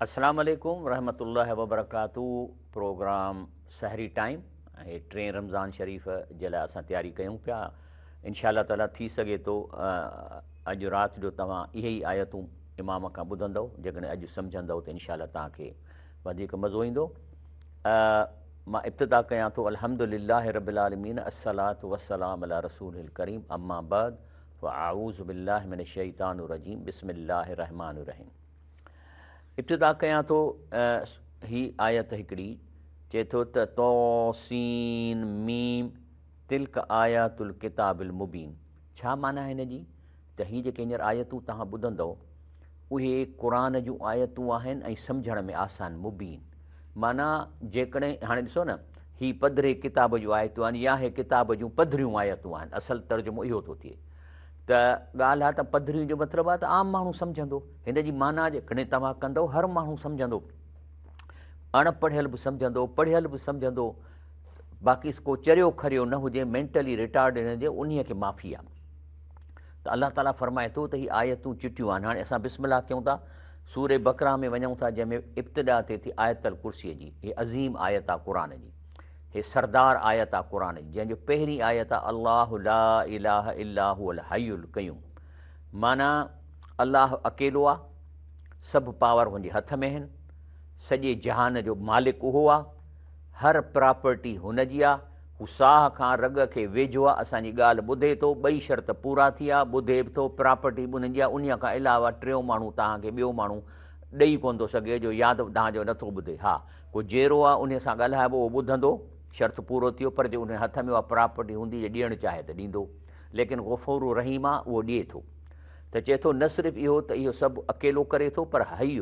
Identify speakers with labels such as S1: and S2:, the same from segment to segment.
S1: السلام عليڪم ورحمة الله وبرڪاته پروگرام سحري ٽائيم ۽ ٽئين رمضان شريف جي لاء اسان تياري ڪيون پيا انشاء الله تعالي ٿي سگهي ٿو اڄ رات جو توهان اهي ئي آيتون امام کان ٻڌندؤ جيڪڏهن اڄ سمجهندؤ ته انشاء الله توهان کي وڌيڪ مزو ايندو. مان ابتدا ڪيان ٿو الحمد لله رب العالمين الصلوة والسلام علي رسوله الڪريم اما بعد فاعوذ بالله من الشيطان الرجيم بسم الله الرحمن الرحيم. ابتدا ڪيان ٿو هي آيت هڪڙي چئي ٿو ته طسين ميم تلڪ آيات الڪتاب المبين. ڇا معنيٰ هن جي ته هي جيڪي هينئر آيتون توهان ٻڌندؤ اهي قرآن جون آيتون آهن ۽ سمجهڻ ۾ آسان، مبين، معنيٰ جيڪڏهن هاڻي ڏسو نه هي پڌري ڪتاب جون آيتون آهن يا هي ڪتاب جون پڌريون آيتون آهن اصل ترجمو اهو ٿو ٿئي ته ڳالهه آهي ته پڌريون جو مطلب آهي ته عام ماڻهو سمجهندو هن جي معنيٰ جيڪڏهن توهان ڪندؤ هر ماڻهو سمجهندو اڻ پڙهيل به سمجهندو پڙهيل به سمجهندو باقي ڪو چريو کريو نه هجي مينٽلي ريٽارڊ نه هجي انهي کي معافي آهي ته الله تعاليٰ فرمائي ٿو ته هي آيتون چٽيون آهن. هاڻي اسان بسم الله ڪيون ٿا، سورة بقره ۾ وڃون ٿا جنهن ۾ ابتدا ٿئي ٿي آيت الڪرسيء جي. هي عظيم آيت آهي قرآن جي. هي سردار آيت آهي قرآن جي جنهن جو پهرين آيت آهي الله لا اله الا هو الحي القيوم. معنيٰ الله اڪيلو آهي، سڀ پاور هن جي هٿ ۾ آهن، سڄي جهان جو مالڪ اهو آهي، هر پراپرٽي هن جي آهي، هو ساهه کان رڳ کي ويجهو آ، اسان جي ڳالهه ٻڌي ٿو، ٻئي شرط پورا ٿي ويا، ٻڌي به ٿو، پراپرٽي به انهن جي آ، انهيء کان علاوه ٽيون ماڻهو توهان کي ٻيو ماڻهو ڏئي ڪونه ٿو سگهي جو يا ته توهان جو نٿو ٻڌي. ها، ڪو جيئرو آ، انهيء سان ڳالهائبو، اهو ٻڌندو، شرط پورو ٿي ويو، پر جي انهيء هٿ ۾ اها پراپرٽي هوندي جي ڏيڻ چاهي ته ڏيندو، ليڪن غفور رحيم آ، اهو ڏئي ٿو. ته چئي ٿو نه صرف اهو ته اهو سڀ اڪيلو ڪري ٿو پر حي،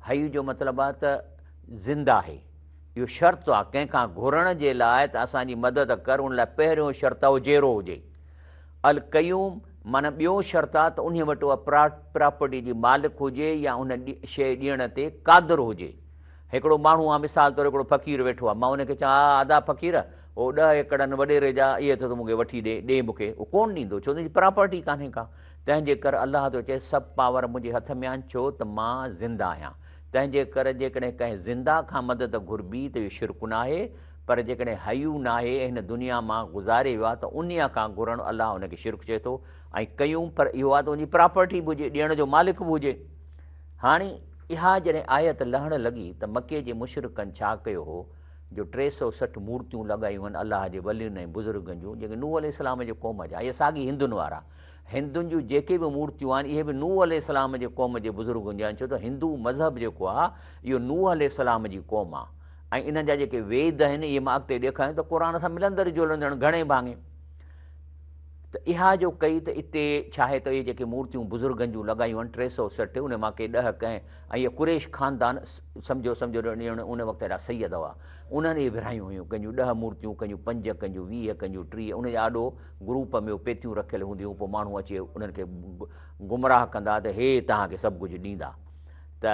S1: حي جو مطلب آ ته زنده آهي. اهو شرط آ ڪنهن کان گهرڻ جي لاء ته اسان جي مدد ڪر ان لاء پهريون شرط آ اهو جيئرو هجي. القيوم معنيٰ ٻيو شرط آ ته انهي وٽ اها پراپرٽي جي مالڪ هجي يا ان شيء ڏيڻ تي قادر هجي. هڪڙو ماڻهو آ مثال طور هڪڙو فقير ويٺو آ مان ان کي چوان ها ادا فقير اهو ڏهه ايڪڙن وڏيري جا اهي ته تون مون کي وٺي ڏي ڏي مون کي اهو ڪونه ڏيندو ڇو ته ان جي پراپرٽي ڪانهي ڪا تنهن جي ڪر الله ٿو چئي سڀ پاور منهنجي هٿ ۾ آهن ڇو ته مان زنده آهيان تنهن جي ڪر جيڪڏهن ڪنهن زنده کان مدد گهربي ته اهو شرڪ ناهي، پر جيڪڏهن حي ناهي ۽ هن دنيا مان گذاري ويو آهي ته انهيء کان گهرڻ الله ان کي شرڪ چئي ٿو ۽ قيوم پر اهو آهي ته ان جي پراپرٽي به هجي، ڏيڻ جو مالڪ به هجي. هاڻي اها جڏهن آيت لهڻ لڳي ته مڪي جي مشرڪن ڇا ڪيو هو جو 360 مورتيون لڳايون هن الله جي ولين ۽ بزرگن جون جيڪي نوح عليه السلام جي قوم جا اهي ساڳي هندن وارا هندن جون جيڪي به مورتيون آهن اهي به نوح عليه السلام جي قوم جي بزرگن جون آهن ڇو ته هندو مذهب جيڪو آهي اهو نوح عليه السلام جي قوم آهي ۽ انهن جا جيڪي ويد آهن اهي مان اڳتي ڏيکاريان ته قرآن سان ملندڙ جلندڙ گهڻي ڀاڱي ته اها جو ڪئي ته اتي ڇا آهي ته اهي جيڪي مورتيون بزرگن جون لڳايون آهن 360 ان مان ڪي 10 ڪنهن ۽ اهي قريش خاندان سمجهو سمجهو ڄڻ ان وقت جا سيد هئا انهن اهي ورهايون هيون ڪنهن جون 10 مورتيون ڪنهن جون 5 ڪنهن جون 20 ڪنهن جون 30 ان جي آڏو گروپ ۾ اهي پيتيون رکيل هونديون هيون پوء ماڻهو اچي انهن کي گمراهه ڪندا ته هي توهان کي سڀ ڪجهه ڏيندا ته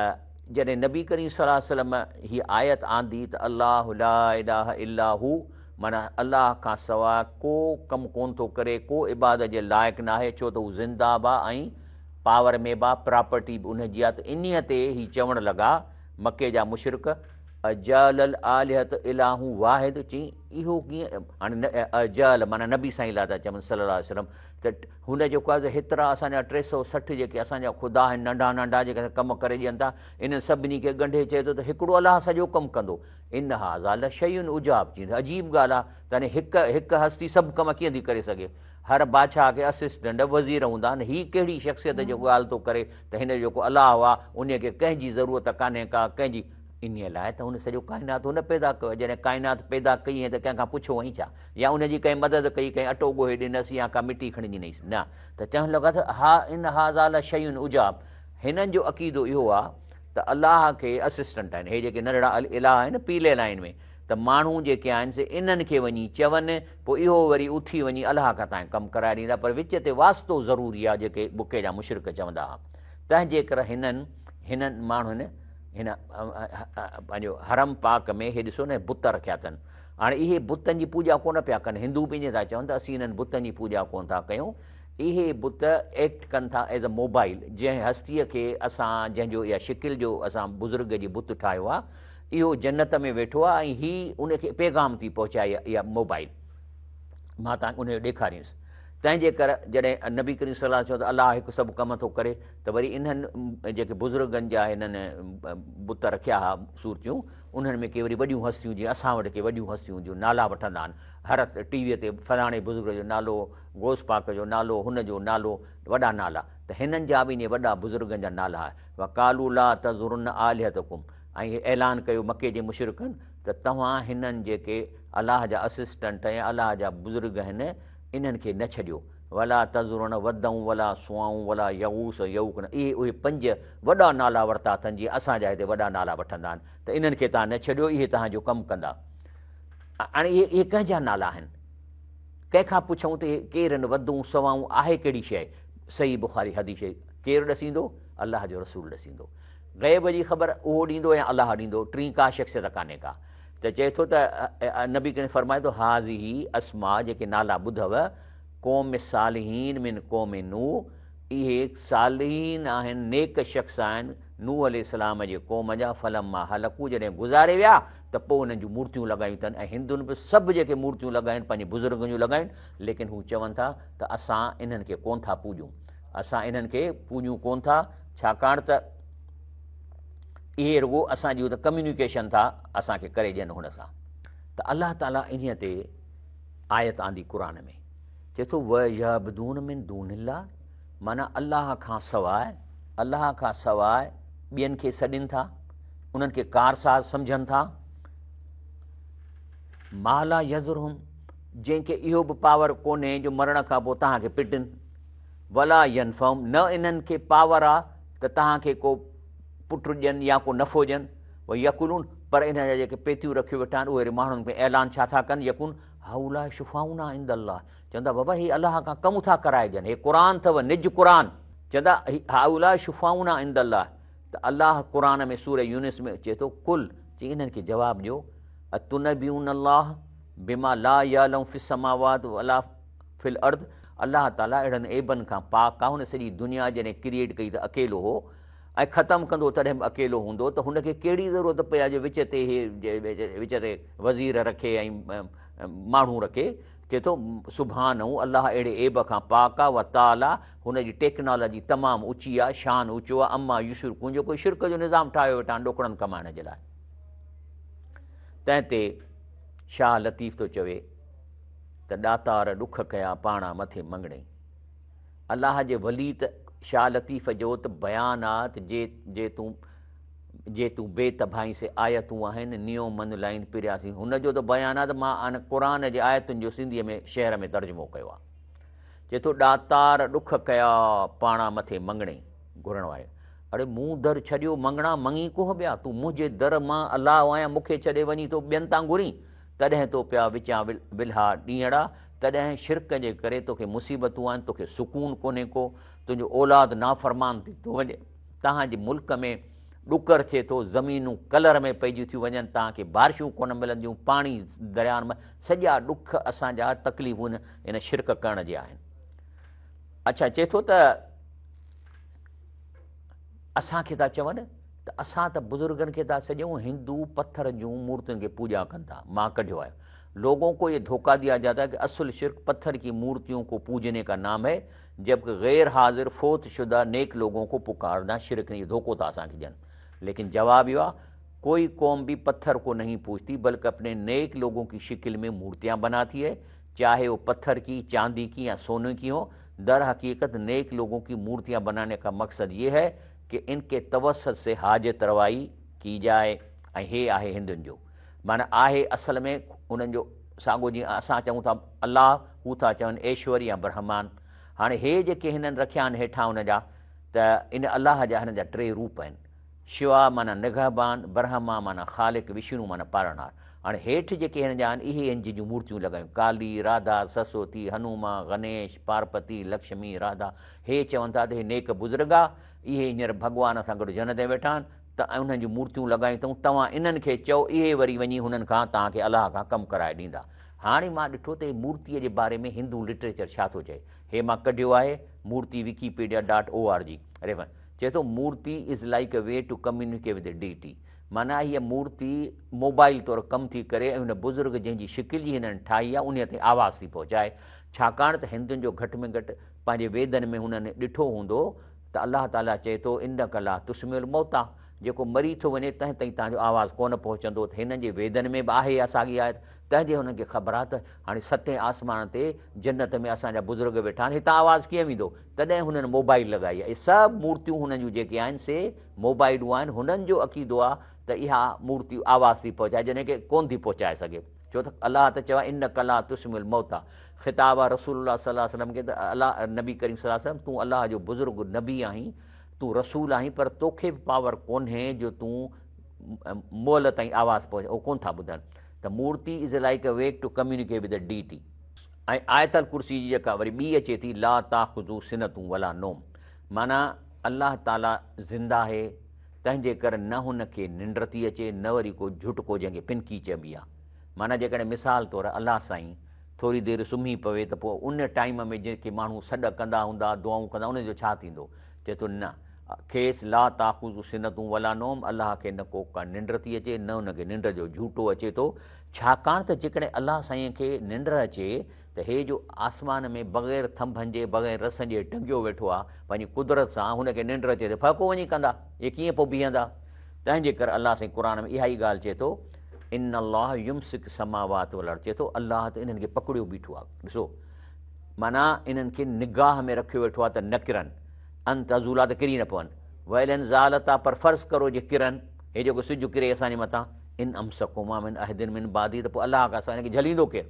S1: جڏهن نبي ڪريم صلي الله عليه وسلم هي آيت آندي ته الله لا اله الا هو معنيٰ الله کان سواء ڪو ڪم ڪون ٿو ڪري ڪو عبادت جي لائق ناهي ڇو ته هو زنده به ۽ پاور ۾ به پراپرٽي به ان جي آهي ته انهيء تي هي چوڻ لڳا مڪي جا مشرڪ اجعل الالهة اله واحد چئين اهو ڪيئن هاڻي اجعل معنيٰ نبي سائين لاء ٿا چون صلي الله عليه وسلم ته هن جيڪو آهي هيترا اسان جا 360 جيڪي اسان جا خدا آهن ننڍا ننڍا جيڪي ڪم ڪري ڏين ٿا انهن سڀني کي ڳنڍي چئي ٿو ته هڪڙو الله سڄو ڪم ڪندو ان هذا لشيء عجاب چئين عجيب ڳالهه آهي ته هاڻي هڪ هڪ هستي سڀ ڪم ڪيئن ٿي ڪري سگهي هر بادشاهه کي اسسٽنٽ وزير هوندا آهن هي ڪهڙي شخصيت جو ڳالهه ٿو ڪري ته هن جو جيڪو الله آهي ان کي ڪنهن جي ضرورت ڪانهي ڪا ڪنهن جي انهيء لاء ته هن سڄو ڪائنات هن پيدا ڪيو آهي. جڏهن ڪائنات پيدا ڪئي هئين ته ڪنهن کان پڇيو هئين ڇا؟ يا ان جي ڪنهن مدد ڪئي، ڪنهن اٽو ڳوهي ڏنس يا ڪا مٽي کڻي ڏنئيس؟ نه. ته چوڻ لڳا ته ها ان هذا لشيء عجاب. هنن جو عقيدو اهو آهي ته الله کي اسسٽنٽ آهن. هي جيڪي ننڍڙا اله آهن نه پيلي لائين ۾ ته ماڻهو جيڪي آهن سي انهن کي وڃي چون پوء اهو وري اٿي وڃي الله کان تانئين ڪم ڪرائي ڏيندا پر وچ تي واسطو ضروري آهي جيڪي بڪي جا مشرڪ چوندا ها. تنهن جي ڪري هنن هنن ماڻهن هن پنهنجو حرم پاڪ ۾ هي ڏسو نه بت رکيا اٿن. هاڻي اهي بتن جي پوڄا ڪونه پيا ڪن. هندو به ائين ٿا چون ته اسين انهن بتن جي پوڄا ڪونه ٿا ڪيون. اهي بت ايڪٽ ڪن ٿا ايز ا موبائل، جنهن هستيء کي اسان جنهن جو اها شڪل جو اسان بزرگ جي بت ٺاهيو آ، اهو جنت ۾ ويٺو آ ۽ هي ان کي پيغام ٿي پهچائي اها موبائل. مان توهان کي ان جو ڏيکارينس. تنهن جي ڪر جڏهن نبي ڪريم صلي الله عليه وسلم چيو ته الله هڪ سڀ ڪم ٿو ڪري ته وري انهن جيڪي بزرگن جا هنن بت رکيا ها صورتيون انهن ۾ ڪي وري وڏيون هستيون جيئن اسان وٽ ڪي وڏيون هستيون جو نالا وٺندا آهن هر ٽي ويء تي فلاڻي بزرگ جو نالو غوث پاڪ جو نالو هن جو نالو وڏا نالا ته هنن جا به ائين وڏا بزرگن جا نالا ها وقالوا لا تذرن آلهتڪم ۽ هي اعلان ڪيو مڪي جي مشرڪن ته توهان هنن جيڪي الله جا اسسٽنٽ ۽ الله جا بزرگ آهن انهن کي نه ڇڏيو. ولا تذرن ودا ولا سواع ولا يغوث يعوق اهي اهي پنج وڏا نالا ورتا اٿن جيئن اسان جا هتي وڏا نالا وٺندا آهن ته انهن کي توهان نه ڇڏيو اهي توهان جو ڪم ڪندا. هاڻي اهي اهي ڪنهن جا نالا آهن؟ ڪنهن کان پڇون ته اهي ڪير آهن ودون سواعون آهي ڪهڙي شيء؟ صحيح بخاري حديث شريف ڪير ڏسيندو؟ الله جو رسول ڏسيندو. غيب جي خبر اهو ڏيندو يا الله ڏيندو ٽين ڪا شخصيت ڪانهي ڪا. ته چئي ٿو ته نبي ڪريم فرمائي ٿو هٰذه اسماء جيڪي نالا ٻڌو قوم صالحين من قوم نوح اهي صالحين آهن نيڪ شخص آهن نوح عليه السلام جي قوم جا فلما هلڪو جڏهن گذاري ويا ته پوء انهن جون مورتيون لڳايون اٿن ۽ هندن به سڀ جيڪي مورتيون لڳايون پنهنجي بزرگن جون لڳايون ليڪن هو چون ٿا ته اسان انهن کي ڪون ٿا پوڄون اسان انهن کي پوڄون ڪون ٿا ڇاڪاڻ ته اهي رڳو اسان جي ته ڪميونيڪيشن ٿا اسان کي ڪري ڏين هن سان ته الله تعالي انهيء تي آيت آندي قرآن ۾ چئي ٿو ويعبدون من دون الله معنيٰ الله کان سواء الله کان سواء ٻين کي سڏين ٿا انهن کي ڪارساز سمجهن ٿا ما لا يضرهم جنهن کي اهو به پاور ڪونهي جو مرڻ کان پوء توهان کي پٽن ولا ينفعهم نه انهن کي پاور آ ته توهان کي ڪو پٽ ڏين يا ڪو نفعو ڏين، ويقولون پر انهن جا جيڪي پيتيون رکيو ويٺا آهن اهي وري ماڻهن ۾ اعلان ڇا ٿا ڪن، يقولون هؤلاء شفاعنا عند الله چوندا بابا هي الله کان ڪم ٿا ڪرائجن هي قرآن اٿو نج قرآن چوندا هؤلاء شفاعنا عند الله ته الله قرآن ۾ سورة يونس ۾ چئي ٿو قل چي انهن کي جواب ڏيو اتنبئون الله بما لا يعلم في السماوات ولا في الارض، الله تعاليٰ اهڙن عيبن کان پاڪ آهي، هن سڄي دنيا جڏهن ڪريئيٽ ڪئي ته اڪيلو هو ۽ ختم ڪندو تڏهن به اڪيلو هوندو ته هن کي ڪهڙي ضرورت پئي آهي جو وچ تي هي وچ تي وزير رکي ۽ ماڻهو رکي، چئي ٿو سبحانه الله اهڙي عيب کان پاڪ آهي وتعاليٰ هن جي ٽيڪنالاجي تمام اوچي آهي، شان اوچو آهي، عما يشرڪون جو ڪوئي شرڪ جو نظام ٺاهيو ويٺا آهن ڏوڪڙن ڪمائڻ جي لاء. تنهن تي شاهه لطيف ٿو چوي. ته ڏاتار ڏک ڪيا پاڻا مٿي مڱڻي. الله جي ولي ته شاهه لطيف جو ته بيان آ ته جي جي تون جي تون بي تڀائين سي آيتون آهن نيو من لائين پرياسين هن جو ته بيان آ ته مان ان قرآن جي آيتن جو سنڌيء ۾ شعر ۾ ترجمو ڪيو آ. چئي ٿو ڏاتار ڏک ڪيا پاڻا مٿي مڱڻي گهرڻ واري اڙي مون در ڇڏيو مڱڻا مڱين ڪوهه ٻيا تون منهنجي در مان الله آهيان مون کي ڇڏي وڃين ٿو ٻين تان گهرين تڏهن تو پيا وچان ولها ڏينهڙا، تڏهن شرڪ جي ڪري توکي مصيبتون آهن، توکي سڪون ڪونهي ڪو، تنهنجو اولاد نافرمان ٿي ٿو وڃي، توهان جي ملڪ ۾ ڏڪر ٿئي ٿو، زمينون ڪلر ۾ پئجي ٿيون وڃن، توهان کي بارشون ڪونه ملنديون، پاڻي دريائن مان، سڄا ڏک اسان جا تڪليفون ان شرڪ ڪرڻ جي آهن. اڇا چئي ٿو ته اسان کي ٿا چون ته اسان ته بزرگن کي ٿا سڏيون هندو پٿر جون مورتين کي پوڄا ڪن ٿا مان ڪڍيو آهي لوگون کو یہ دھوکا دیا جاتا ہے کہ اصل شرک پتھر کی مورتیوں کو پوجنے کا نام ہے جبکہ غیر حاضر فوت شدہ نیک لوگوں کو پکارنا شرک نہیں دھوکو ٿا اسان کي ڏين لیکن جواب اهو آهي کوئی قوم بھی پتھر کو نہیں پوجتی بلکہ اپنے نیک لوگوں کی شکل میں مورتیاں بناتی ہے چاہے وہ پتھر کی چاندی کی یا سونے کی ہو در حقیقت نیک لوگوں کی مورتیاں بنانے کا مقصد یہ ہے ڪه ان ڪي توسط سي حاجت روائي ڪي جائي ۽ هي آهي هندن جو معنيٰ آهي اصل ۾ انهن جو ساڳو جيئن اسان چئون ٿا الله هو ٿا چون ايشور يا برهمان هاڻي هي جيڪي هنن رکيا آهن هيٺان ان جا ته ان الله جا هنن جا ٽي روپ آهن شوا معنيٰ نگهبان، برهما معنيٰ خالق، وشنو معنيٰ پالڻهار. هاڻي هيٺ جيڪي هن جا آهن اهي هن جن جون مورتيون لڳايون، ڪالي، راڌا، سرسوتي، هنومان، غنيش، پارپتي، لڪشمي، راڌا، هي چون ٿا ته هي نيڪ بزرگ آ، اهي هينئر ڀڳوان سان گڏ جنت ۾ ويٺا آهن ته انهن جون مورتيون لڳايون اٿئون، توهان انهن کي چئو اهي وري وڃي هنن کان توهان کي الله کان ڪم ڪرائي ڏيندا. هاڻي مان ڏٺو ته هي مورتيء جي باري ۾ هندو لٽريچر ڇا ٿو چئي. هي مان ڪڍيو آهي Murti Wikipedia dot O R G reference چئي ٿو Murti is like a way to communicate with deity معنيٰ هيء مورتي موبائل طور ڪم ٿي ڪري ۽ هن بزرگ جنهن جي شڪل جي هنن ٺاهي آهي انهيء تائين آواز ٿي پهچائي ڇاڪاڻ ته هندن جو گهٽ ۾ گهٽ پنهنجي ويدن ۾ هنن ڏٺو هوندو ته الله تعاليٰ چئي ٿو انک لا تسمع الموتيٰ جيڪو مري ٿو وڃي تنهن تائين توهان جو آواز ڪونه پهچندو ته هنن جي ويدن ۾ به آهي اها ساڳي آيت، تنهن جي هنن کي خبر آهي ته هاڻي ستين آسمان تي جنت ۾ اسان جا بزرگ ويٺا آهن هتان آواز ڪيئن ويندو؟ تڏهن هنن موبائيل لڳائي آهي. اهي سڀ مورتيون هنن جون جيڪي آهن سي موبائيلون آهن، هنن جو عقيدو آهي ته اها مورتي آواز ٿي پهچائي جڏهن ڪه ڪونه ٿي پهچائي سگهي ڇو ته الله ته چيو آهي انک لا تسمع الموتيٰ خطاب آهي رسول الله صلي الله عليه وسلم کي ته الله نبي ڪريم صلي الله عليه وسلم تون الله جو بزرگ نبي آهين تون رسول آهين پر توکي به پاور ڪونهي جو تون مئل تائين آواز پهچائين اهو ڪونه ٿا ٻڌن ته Murti is like a way to communicate with deity. ۽ آيت الڪرسي جي جيڪا وري ٻي اچي ٿي لا تاخذه سنة ولا نوم معنيٰ الله تعاليٰ زنده آهي تنهن جي ڪري نه هن کي ننڊ ٿي اچي نه وري ڪو جهٽڪو جنهن کي پنڪي چئبي آهي معنيٰ جيڪڏهن مثال طور الله سائين ٿوري دير سمهي پوي ته پوء ان ٽائيم ۾ جيڪي ماڻهو سڏ ڪندا هوندا، دعائون ڪندا انهن جو ڇا ٿيندو؟ چئي ٿو نه، کيس لا تاخذه سنة ولا نوم الله کي نه ڪو ڪا ننڊ ٿي اچي نه ان کي ننڊ جو جهوٽو اچي ٿو، ڇاڪاڻ ته جيڪڏهن الله سائين کي ننڊ اچي ته هي جو آسمان ۾ بغير ٿنڀن جي بغير رسن جي ٽنگيو ويٺو آ پنهنجي قدرت سان هن کي ننڊ اچي ته ڦهڪو وڃي ڪندا، اهي ڪيئن پوء بيهندا؟ تنهن جي ڪري الله سائين قرآن ۾ اها ئي ڳالهه چئي ٿو ان الله يمسڪ السماوات والارض چئي ٿو الله ته انهن کي پڪڙيو بيٺو آهي ڏسو معنيٰ انهن کي نگاهه ۾ رکيو ويٺو آهي ته نه ڪرن ان تزولا ته ڪري نه پون ولئن زالتا پر فرض ڪرو جي ڪرن هي جيڪو سج ڪري اسان جي مٿان ان امسڪهما من احد من بعده ته پوء الله کان سواء هن کي جهليندو ڪير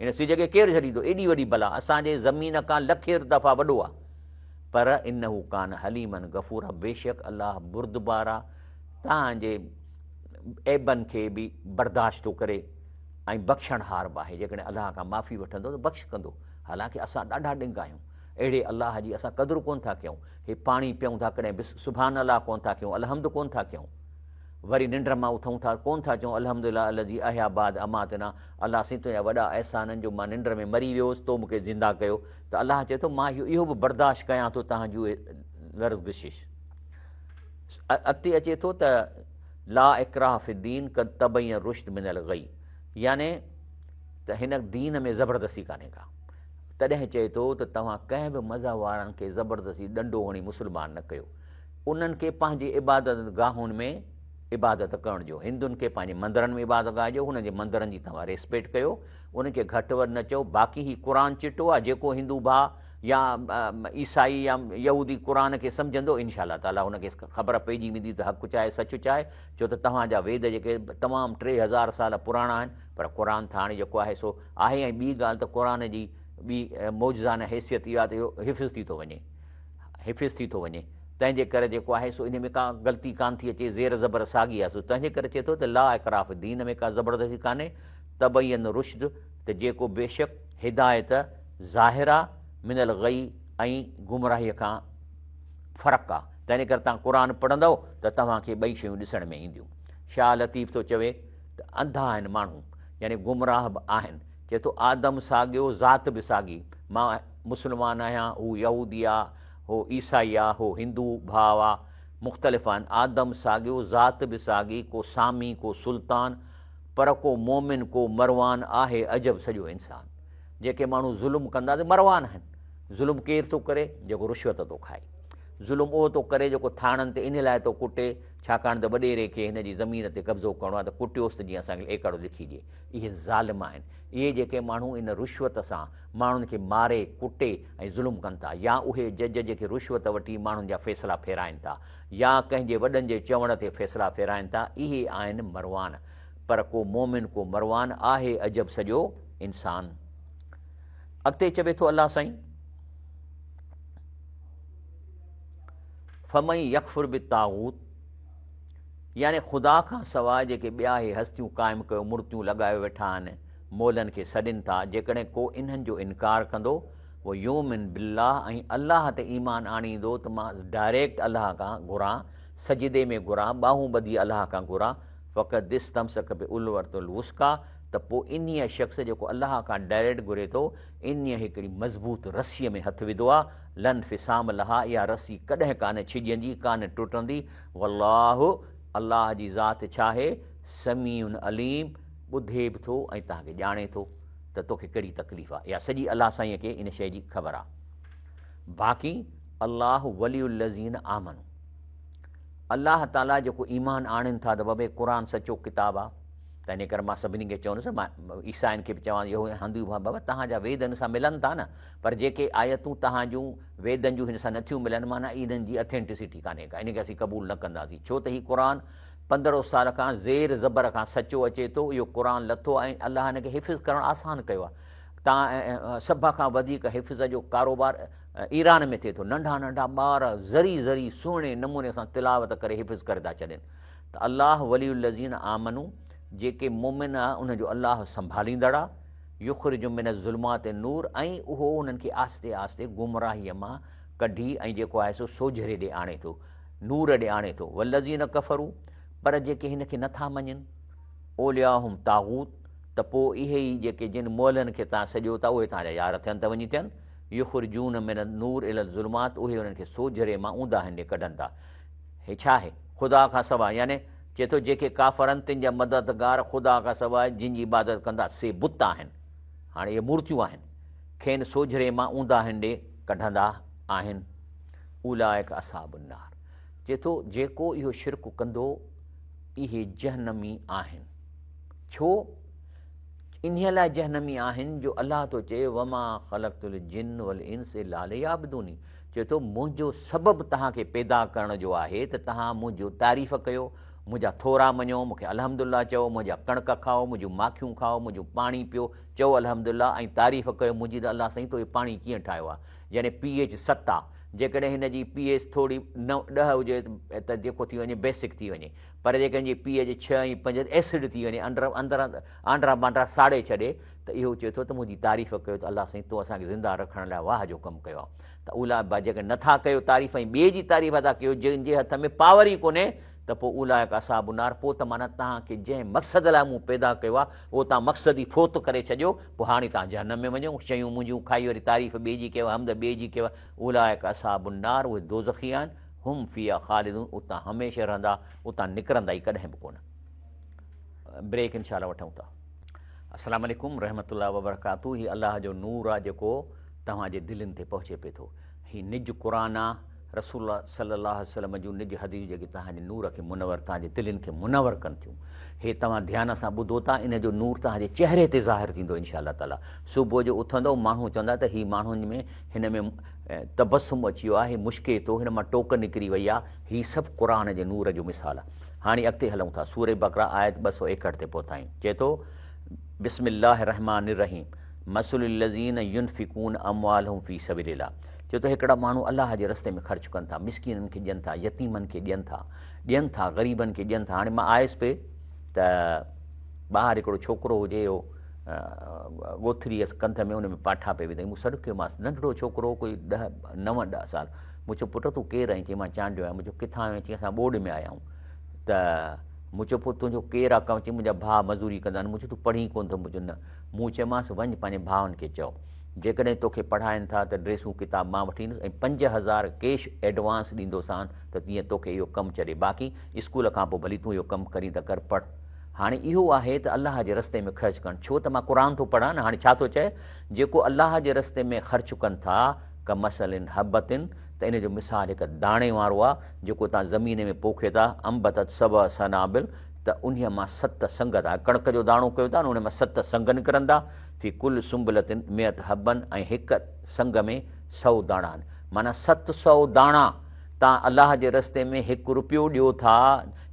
S1: هن سج کي ڪير جهليندو ايڏي وڏي بلا اسان جي زمين کان لکين دفعا وڏو آهي پر انه ڪان حليما غفورا بيشڪ الله بردبار آ توهان جي عيبن کي به برداشت ٿو ڪري ۽ بخشڻهار به آهي جيڪڏهن الله کان معافي وٺندو ته بخش ڪندو حالانڪه اسان ڏاڍا ڏنگ آهيون اهڙي الله جي اسان قدر ڪون ٿا ڪيون هي پاڻي پيون ٿا ڪڏهن به سبحان الله ڪون ٿا ڪيون الحمد ڪون ٿا ڪيون وري ننڊ مان اٿون ٿا ڪون ٿا چئون الحمد لله الذي احيا بعد اماتنا الله سائين تنهنجا وڏا احسان آهن جو مان ننڊ ۾ مري ويو هوس تو مون کي زنده ڪيو ته الله چئي ٿو مان اهو به برداشت ڪيان ٿو توهان جون اهي لرزگشش. اڳتي اچي ٿو ته لا اڪراه في الدين قد تبين الرشد من الغي يعني ته هن دين ۾ زبردستي ڪانهي ڪا. تڏهن چئي ٿو ته توهان ڪنهن به مذهب وارن کي زبردستي ڏنڊو هڻي مسلمان نه ڪيو. انهن کي پنهنجي عبادت گاهن ۾ عبادت ڪرڻ ڏيو. هندن کي پنهنجي مندرن ۾ عبادت گاهه ڏيو، هنن جي مندرن جي توهان ريسپيڪٽ ڪيو، انهن کي گهٽ وڌ نه چئو، باقي هي قرآن چٽو آهي، جيڪو هندو ڀاء يا عيسائي يا يهودي قرآن کي سمجهندو انشاء الله تعاليٰ هن کي خبر پئجي ويندي ته حق ڇا آهي سچ ڇا آهي، ڇو ته توهان جا ويد جيڪي تمام 3000 سال پراڻا آهن، پر قرآن ته هاڻي جيڪو آهي سو آهي ۽ ٻي ڳالهه ته قرآن جي ٻي معجزانه حيثيت اها ته اهو حفظ ٿي ٿو وڃي. حفظ ٿي ٿو وڃي، تنهن جي ڪري جيڪو آهي سو انهي ۾ ڪا غلطي ڪانه ٿي اچي، زير زبر ساڳي آهي، سو تنهن جي ڪري چئي ٿو ته لا اڪراه في الدين ۾ ڪا زبردستي ڪانهي، تبين الرشد ته جيڪو بيشڪ هدايت ظاهر آ، من الغي ۽ گمراهيء کان فرق آ، تنهن جي ڪري توهان قرآن پڙهندؤ ته توهان کي ٻئي شيون ڏسڻ ۾ اينديون. شاهه لطيف ٿو چوي ته انڌا آهن ماڻهو يعني گمراهه به آهن، چئي ٿو آدم ساڳيو ذات به ساڳي، مان مسلمان آهيان، هو يهودي آ، هو عيسائي آ، هو هندو ڀاء آ، مختلف آهن، آدم ساڳيو، ذات به ساڳي، ڪو سامي، ڪو سلطان، پر ڪو مومن، ڪو مروان، آهي عجب سڄو انسان. جيڪي ماڻهو ظلم ڪندا سي مروان آهن. ظلم ڪير ٿو ڪري؟ جيڪو رشوت ٿو کائي. ظلم اهو ٿو ڪري جيڪو ٿاڻن تي انهي لاء ٿو ڪٽي، ڇاڪاڻ ته وڏيري کي هن جي زمين تي قبضو ڪرڻو آهي ته ڪٽيوس ته جيئن اسان کي ايڪڙ لکي ڏئي. اهي ظالم آهن. اهي جيڪي ماڻهو ان رشوت سان ماڻهن کي ماري، ڪٽي ۽ ظلم ڪن ٿا يا اهي جج جيڪي رشوت وٺي ماڻهن جا فيصلا ڦيرائين ٿا يا ڪنهن جي وڏن جي چوڻ تي فيصلا ڦيرائين ٿا، اهي آهن مروان. پر ڪو مومن ڪو مروان، آهي عجب سڄو انسان. اڳتي چوي ٿو الله سائين. فمن يڪفر بالطاغوت يعني خدا کان سواء جيڪي ٻيا هي هستيون قائم ڪيو مورتيون لڳايو ويٺا آهن، مولن کي سڏين ٿا، جيڪڏهن ڪو انهن جو انڪار ڪندو، ويؤمن بالله ۽ الله تي ايمان آڻيندو ته مان ڊائريڪٽ الله کان گهران، سجدي ۾ گهران، ٻانهون ٻڌي الله کان گهران، فقد استمسڪ بالعروة الوثقيٰ ته پوء انهيء شخص جيڪو الله کان ڊائريڪٽ گهري ٿو، انهيء هڪڙي مضبوط رسيء ۾ هٿ وڌو آ، لا انفصام لها، اها رسي ڪڏهن ڪانه ڇڄندي، ڪانه ٽٽندي، والله، الله جي ذات ڇاهي، سميع عليم، ٻڌي به ٿو ۽ توهان کي ڄاڻي ٿو ته توکي ڪهڙي تڪليف آ، اها سڄي الله سائينء کي ان شيء جي خبر آ. باقي الله ولي الذين آمنوا، الله تعاليٰ جيڪو ايمان آڻين ٿا ته بابا هي قرآن سچو ڪتاب آ، تنهن ڪري مان سڀني کي چوندس، مان عيسائين کي به چوان، يهودين، هندو به، بابا توهان جا ويد هن سان ملن ٿا نه، پر جيڪي آيتون توهان جون ويدن جون هن سان نٿيون ملن معنيٰ انهن جي اٿينٽسٽي ڪانهي ڪا، ان کي اسين قبول نه ڪنداسين، ڇو ته هي قرآن 15 سال کان زير زبر کان سچو اچي ٿو، اهو قرآن لٿو آهي ۽ الله هن کي حفظ ڪرڻ آسان ڪيو آهي، تان سڀ کان وڌيڪ حفظ جو ڪاروبار ايران ۾ ٿئي ٿو، ننڍا ننڍا ٻار ذري ذري سهڻي نموني سان تلاوت ڪري حفظ ڪري ٿا ڇڏين. ته الله ولي الذين آمنوا جيڪي مؤمن آ انهن جو الله سنڀاليندڙ آ، يخرجهم من الظلمات النور ۽ اهو انهن کي آهستي آهستي گمراهيء مان ڪڍي ۽ جيڪو آهي سو سوجهري ڏي آڻي ٿو، نور ڏي آڻي ٿو، والذين ڪفروا پر جيڪي هن کي نٿا مڃين، اولياءهم طاغوت ته پوء اهي ئي جيڪي جن مئلن کي توهان سڏيو ٿا اهي توهان جا يار ٿين ته وڃي ٿين، يخرجون من النور الي الظلمات اهي انهن کي سوجهري مان اونداهين ڏي ڪڍن ٿا. هي ڇا آهي؟ خدا کان سواء، يعني، چئي ٿو، جيڪي ڪافر آهن تن جا مددگار خدا کان سواء جن جي عبادت ڪندا سي بت آهن. هاڻي اهي مورتيون آهن. کين سوجهري مان اونداهين ڏي ڪڍندا آهن. اولئڪ اصحاب النار. چئي ٿو، جيڪو اهو شرڪ ڪندو اهي جهنمي آهن. ڇو؟ انهيء لاء جهنمي آهن جو الله ٿو چئي، وما خلقت الجن والانس الا ليعبدوني. چئي ٿو، منهنجو سبب توهان کي پيدا ڪرڻ جو آهي ته توهان منهنجو تعريف ڪيو، منهنجا ٿورا مڃو، مون کي الحمدلله چئو، منهنجا ڪڻڪ کائو، منهنجون ماکيون کائو، منهنجو پاڻي پيو، چئو الحمدلله ۽ تعريف ڪيو منهنجي ته الله سائين تو هي پاڻي ڪيئن ٺاهيو آهي؟ يعني پي ايڇ 7 آهي، جيڪڏهن هن جي پي ايڇ ٿوري 9، 10 هجي ته جيڪو ٿي وڃي بيسڪ ٿي وڃي، پر جيڪڏهن جي پي ايڇ 6 ۽ 5 ته ايسڊ ٿي وڃي، اندر آنڊرا بانڊرا ساڙي ڇڏي. ته اهو چئي ٿو ته منهنجي تعريف ڪيو ته الله سائين تو اسان کي زنده رکڻ لاء واهه جو ڪم ڪيو آهي ته اولئڪ جيڪڏهن نٿا ڪيو تعريف ۽ ٻئي جي تعريف ٿا ڪيو جن جي هٿ ۾ پاور ئي ڪونهي ته پوء اولئڪ اصحاب النار پوء ته معنيٰ توهان کي جنهن مقصد لاء مون پيدا ڪيو آهي اهو توهان مقصد ئي فوت ڪري ڇڏيو پوء هاڻي توهان جهنم ۾ وڃو شيون منهنجون کائي وري تعريف ٻئي جي ڪيو حمد ٻئي جي ڪيو اولئڪ اصحاب النار اهي دوزخي آهن هم فيها خالدون اتان هميشه رهندا اتان نڪرندا ئي ڪڏهن به ڪونه. بريڪ انشاء الله وٺون ٿا. السلام عليڪم رحمة الله وبرڪاته هي الله جو نور آ جيڪو توهان جي دلين تي پهچي پئي ٿو هي نج قرآن آ رسول الله صلي الله عليه وسلم جون نج حديث جيڪي توهان جي نور کي منور توهان جي دلين کي منور ڪن ٿيون هي توهان ڌيان سان ٻڌو ٿا ان جو نور توهان جي چهري تي ظاهر ٿيندو انشاء الله تعالي صبح جو اٿندو ماڻهو چوندا ته هي ماڻهن ۾ هن ۾ تبسم اچي ويو آهي مشڪي ٿو هن مان ٽوڪ نڪري وئي آ هي سڀ قرآن جي نور جو مثال آ هاڻي اڳتي هلون ٿا سورة بقره آيت 261 تي پهتا آهيون چئي ٿو بسم الله الرحمٰن الرحيم مثل الذين ينفقون اموالهم في سبيل الله چئي ٿو هڪڙا ماڻهو الله جي رستي ۾ خرچ ڪن ٿا مسڪينن کي ڏين ٿا يتيمن کي ڏين ٿا ڏين ٿا غريبن کي ڏين ٿا هاڻي مان آيس پئي ته ٻاهر هڪڙو ڇوڪرو هجي اهو ڳوٿري هيس ڪنڌ ۾ ان ۾ پاٺا پئي وڌائين مون سڏ ڪيومانس ننڍڙو ڇوڪرو ڪوئي 10 9 10 سال مون چيو پٽ تون ڪير آهين؟ چيائين مان چانڊيو آهيان. مون چيو ڪٿان آيو آهين؟ چيائين اسان ٻوڏ ۾ آيا آهيون. ته مون چيو پوء تنهنجو ڪير آ ڪم؟ چيائين منهنجا ڀاء مزوري ڪندا آهن. مون چيو تون پڙهين ڪونه ٿو؟ مون چيو نه. مون چيومانس وڃ پنهنجي ڀائن کي چئو جيڪڏهن توکي پڙهائين ٿا ته ڊريسون ڪتاب مان وٺي ايندس ۽ 5000 ڪيش ايڊوانس ڏيندوسان ته جيئن توکي اهو ڪم ڇڏي باقي اسڪول کان پوء ڀلي تون اهو ڪم ڪرين ته ڪر پڙهه. هاڻي اهو آهي ته الله جي رستي ۾ خرچ ڪرڻ ڇو ته مان قرآن ٿو پڙهان نه هاڻي ڇا ٿو چئي جيڪو الله جي رستي ۾ خرچ ڪن ٿا ڪمثل حبة ته ان جو مثال هڪ داڻي وارو آهي جيڪو توهان زمين ۾ پوکيو ٿا، انبتت سبع سنابل ته انهيء مان 7 سنگ ٿا، ڪڻڪ جو داڻو ڪيو ٿا نه ان مان 7 سنگ نڪرندا، في ڪل سنبلة مئة حبة ۽ هڪ سنگ ۾ 100 داڻا آهن، معنيٰ 700 داڻا توهان الله جي رستي ۾ هڪ رپيو ڏيو ٿا،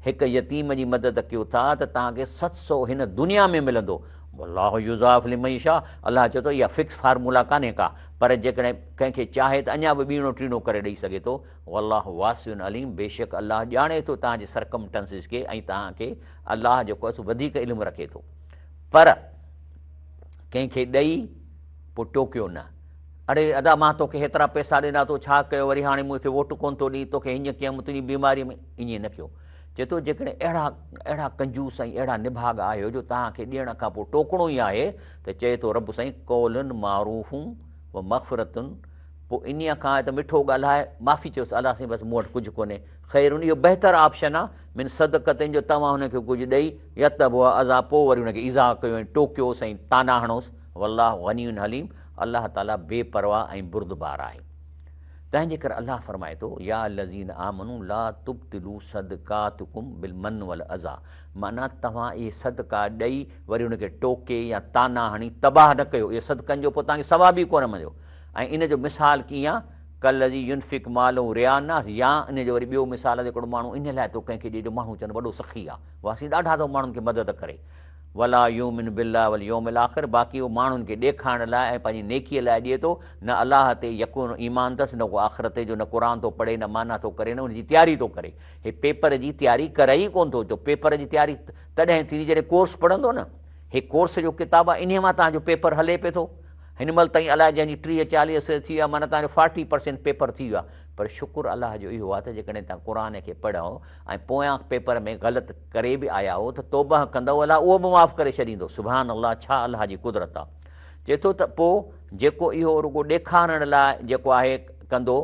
S1: هڪ يتيم جي مدد ڪيو ٿا ته توهان کي 700 هن دنيا ۾ ملندو، والله يضاعف لمن يشاء الله چئي ٿو اها فڪس فارمولا ڪانهي ڪا، پر جيڪڏهن ڪنهن کي چاهي ته اڃا به ٻيڻو ٽيڻو ڪري ڏئي سگهي ٿو، والله واسع عليم بيشڪ الله ڄاڻي ٿو توهان جي سرڪمٽنسز کي ۽ توهان کي الله جيڪو آهي سو وڌيڪ علم رکي ٿو. پر ڪنهن کي ڏئي پوء ٽوڪيو نه، اڙي ادا مان توکي هيترا پئسا ڏنا تو ڇا ڪيو وري هاڻي مون کي ووٽ ڪونه ٿو ڏئين توکي هيئن ڪيم تنهنجي بيماري ۾ ائين نه ڪيو. چئي ٿو جيڪڏهن اهڙا اهڙا ڪنجوس ۽ اهڙا نڀاڳ آهيو جو توهان کي ڏيڻ کان پوء ٽوڪڻو ئي آهي ته چئي ٿو رب سائين قول معروف و مغفرت پوء انهيء کان ته مٺو ڳالهائي معافي چيوس الله سائين بس مون وٽ ڪجهه ڪونهي خير اهو بهتر آپشن آهي من صدقة جو توهان هن کي ڪجهه ڏئي يتبعها اذيٰ پوء وري هن کي ايذاء ڪيو ۽ ٽوڪيوس ۽ طعنا هڻوس والله غني حليم الله تعالي بي پرواهه ۽ بردبار آهي. تنهن جي ڪري الله فرمائي ٿو، يا الذين آمنوا لا تبطلوا صدقاتڪم بالمن والاذيٰ معنيٰ توهان اهي صدقا ڏئي وري ان کي ٽوڪي يا طعنا هڻي تباهه نه ڪيو، اهي صدقن جو پوء توهان کي ثواب ئي ڪونه مليو ۽ ان جو مثال ڪيئن آهي، ڪالذي ينفق ماله رياء الناس يا ان جو وري ٻيو مثال آهي ته هڪڙو ماڻهو ان لاء ٿو ڪنهن کي ڏئي جو ماڻهو چون وڏو سخي آهي، واسين ڏاڍا ٿو ماڻهن کي مدد ڪري. ولا يؤمن بالله واليوم الاخر باقي اهو ماڻهن کي ڏيکارڻ لاء ۽ پنهنجي نيڪيء لاء ڏئي ٿو، نه الله تي يقين ايمان اٿس نه ڪو آخرت تي جو نه قرآن ٿو پڙهي نه معنيٰ ٿو ڪري نه ان جي تياري ٿو ڪري. هي پيپر جي تياري ڪري ئي ڪونه ٿو جو پيپر جي تياري تڏهن ٿيندي جڏهن ڪورس پڙهندو نه. هي ڪورس جو ڪتاب آهي انهيء مان توهان جو پيپر هلي پئي ٿو. هن مهل تائين الائي جنهن جي 30 40 ٿي ويا معنيٰ توهان جو فارٽي پرسينٽ پيپر ٿي ويو آهي پر شڪر الله جو اهو آهي ته جيڪڏهن توهان قرآن کي پڙهو ۽ پويان پيپر ۾ غلط ڪري به آيا آهيو ته توبهه ڪندؤ الله اهو به معاف ڪري ڇڏيندو سبحان الله ڇا الله جي قدرت آهي چئي ٿو ته پوء جيڪو اهو رڳو ڏيکارڻ لاء جيڪو آهي ڪندو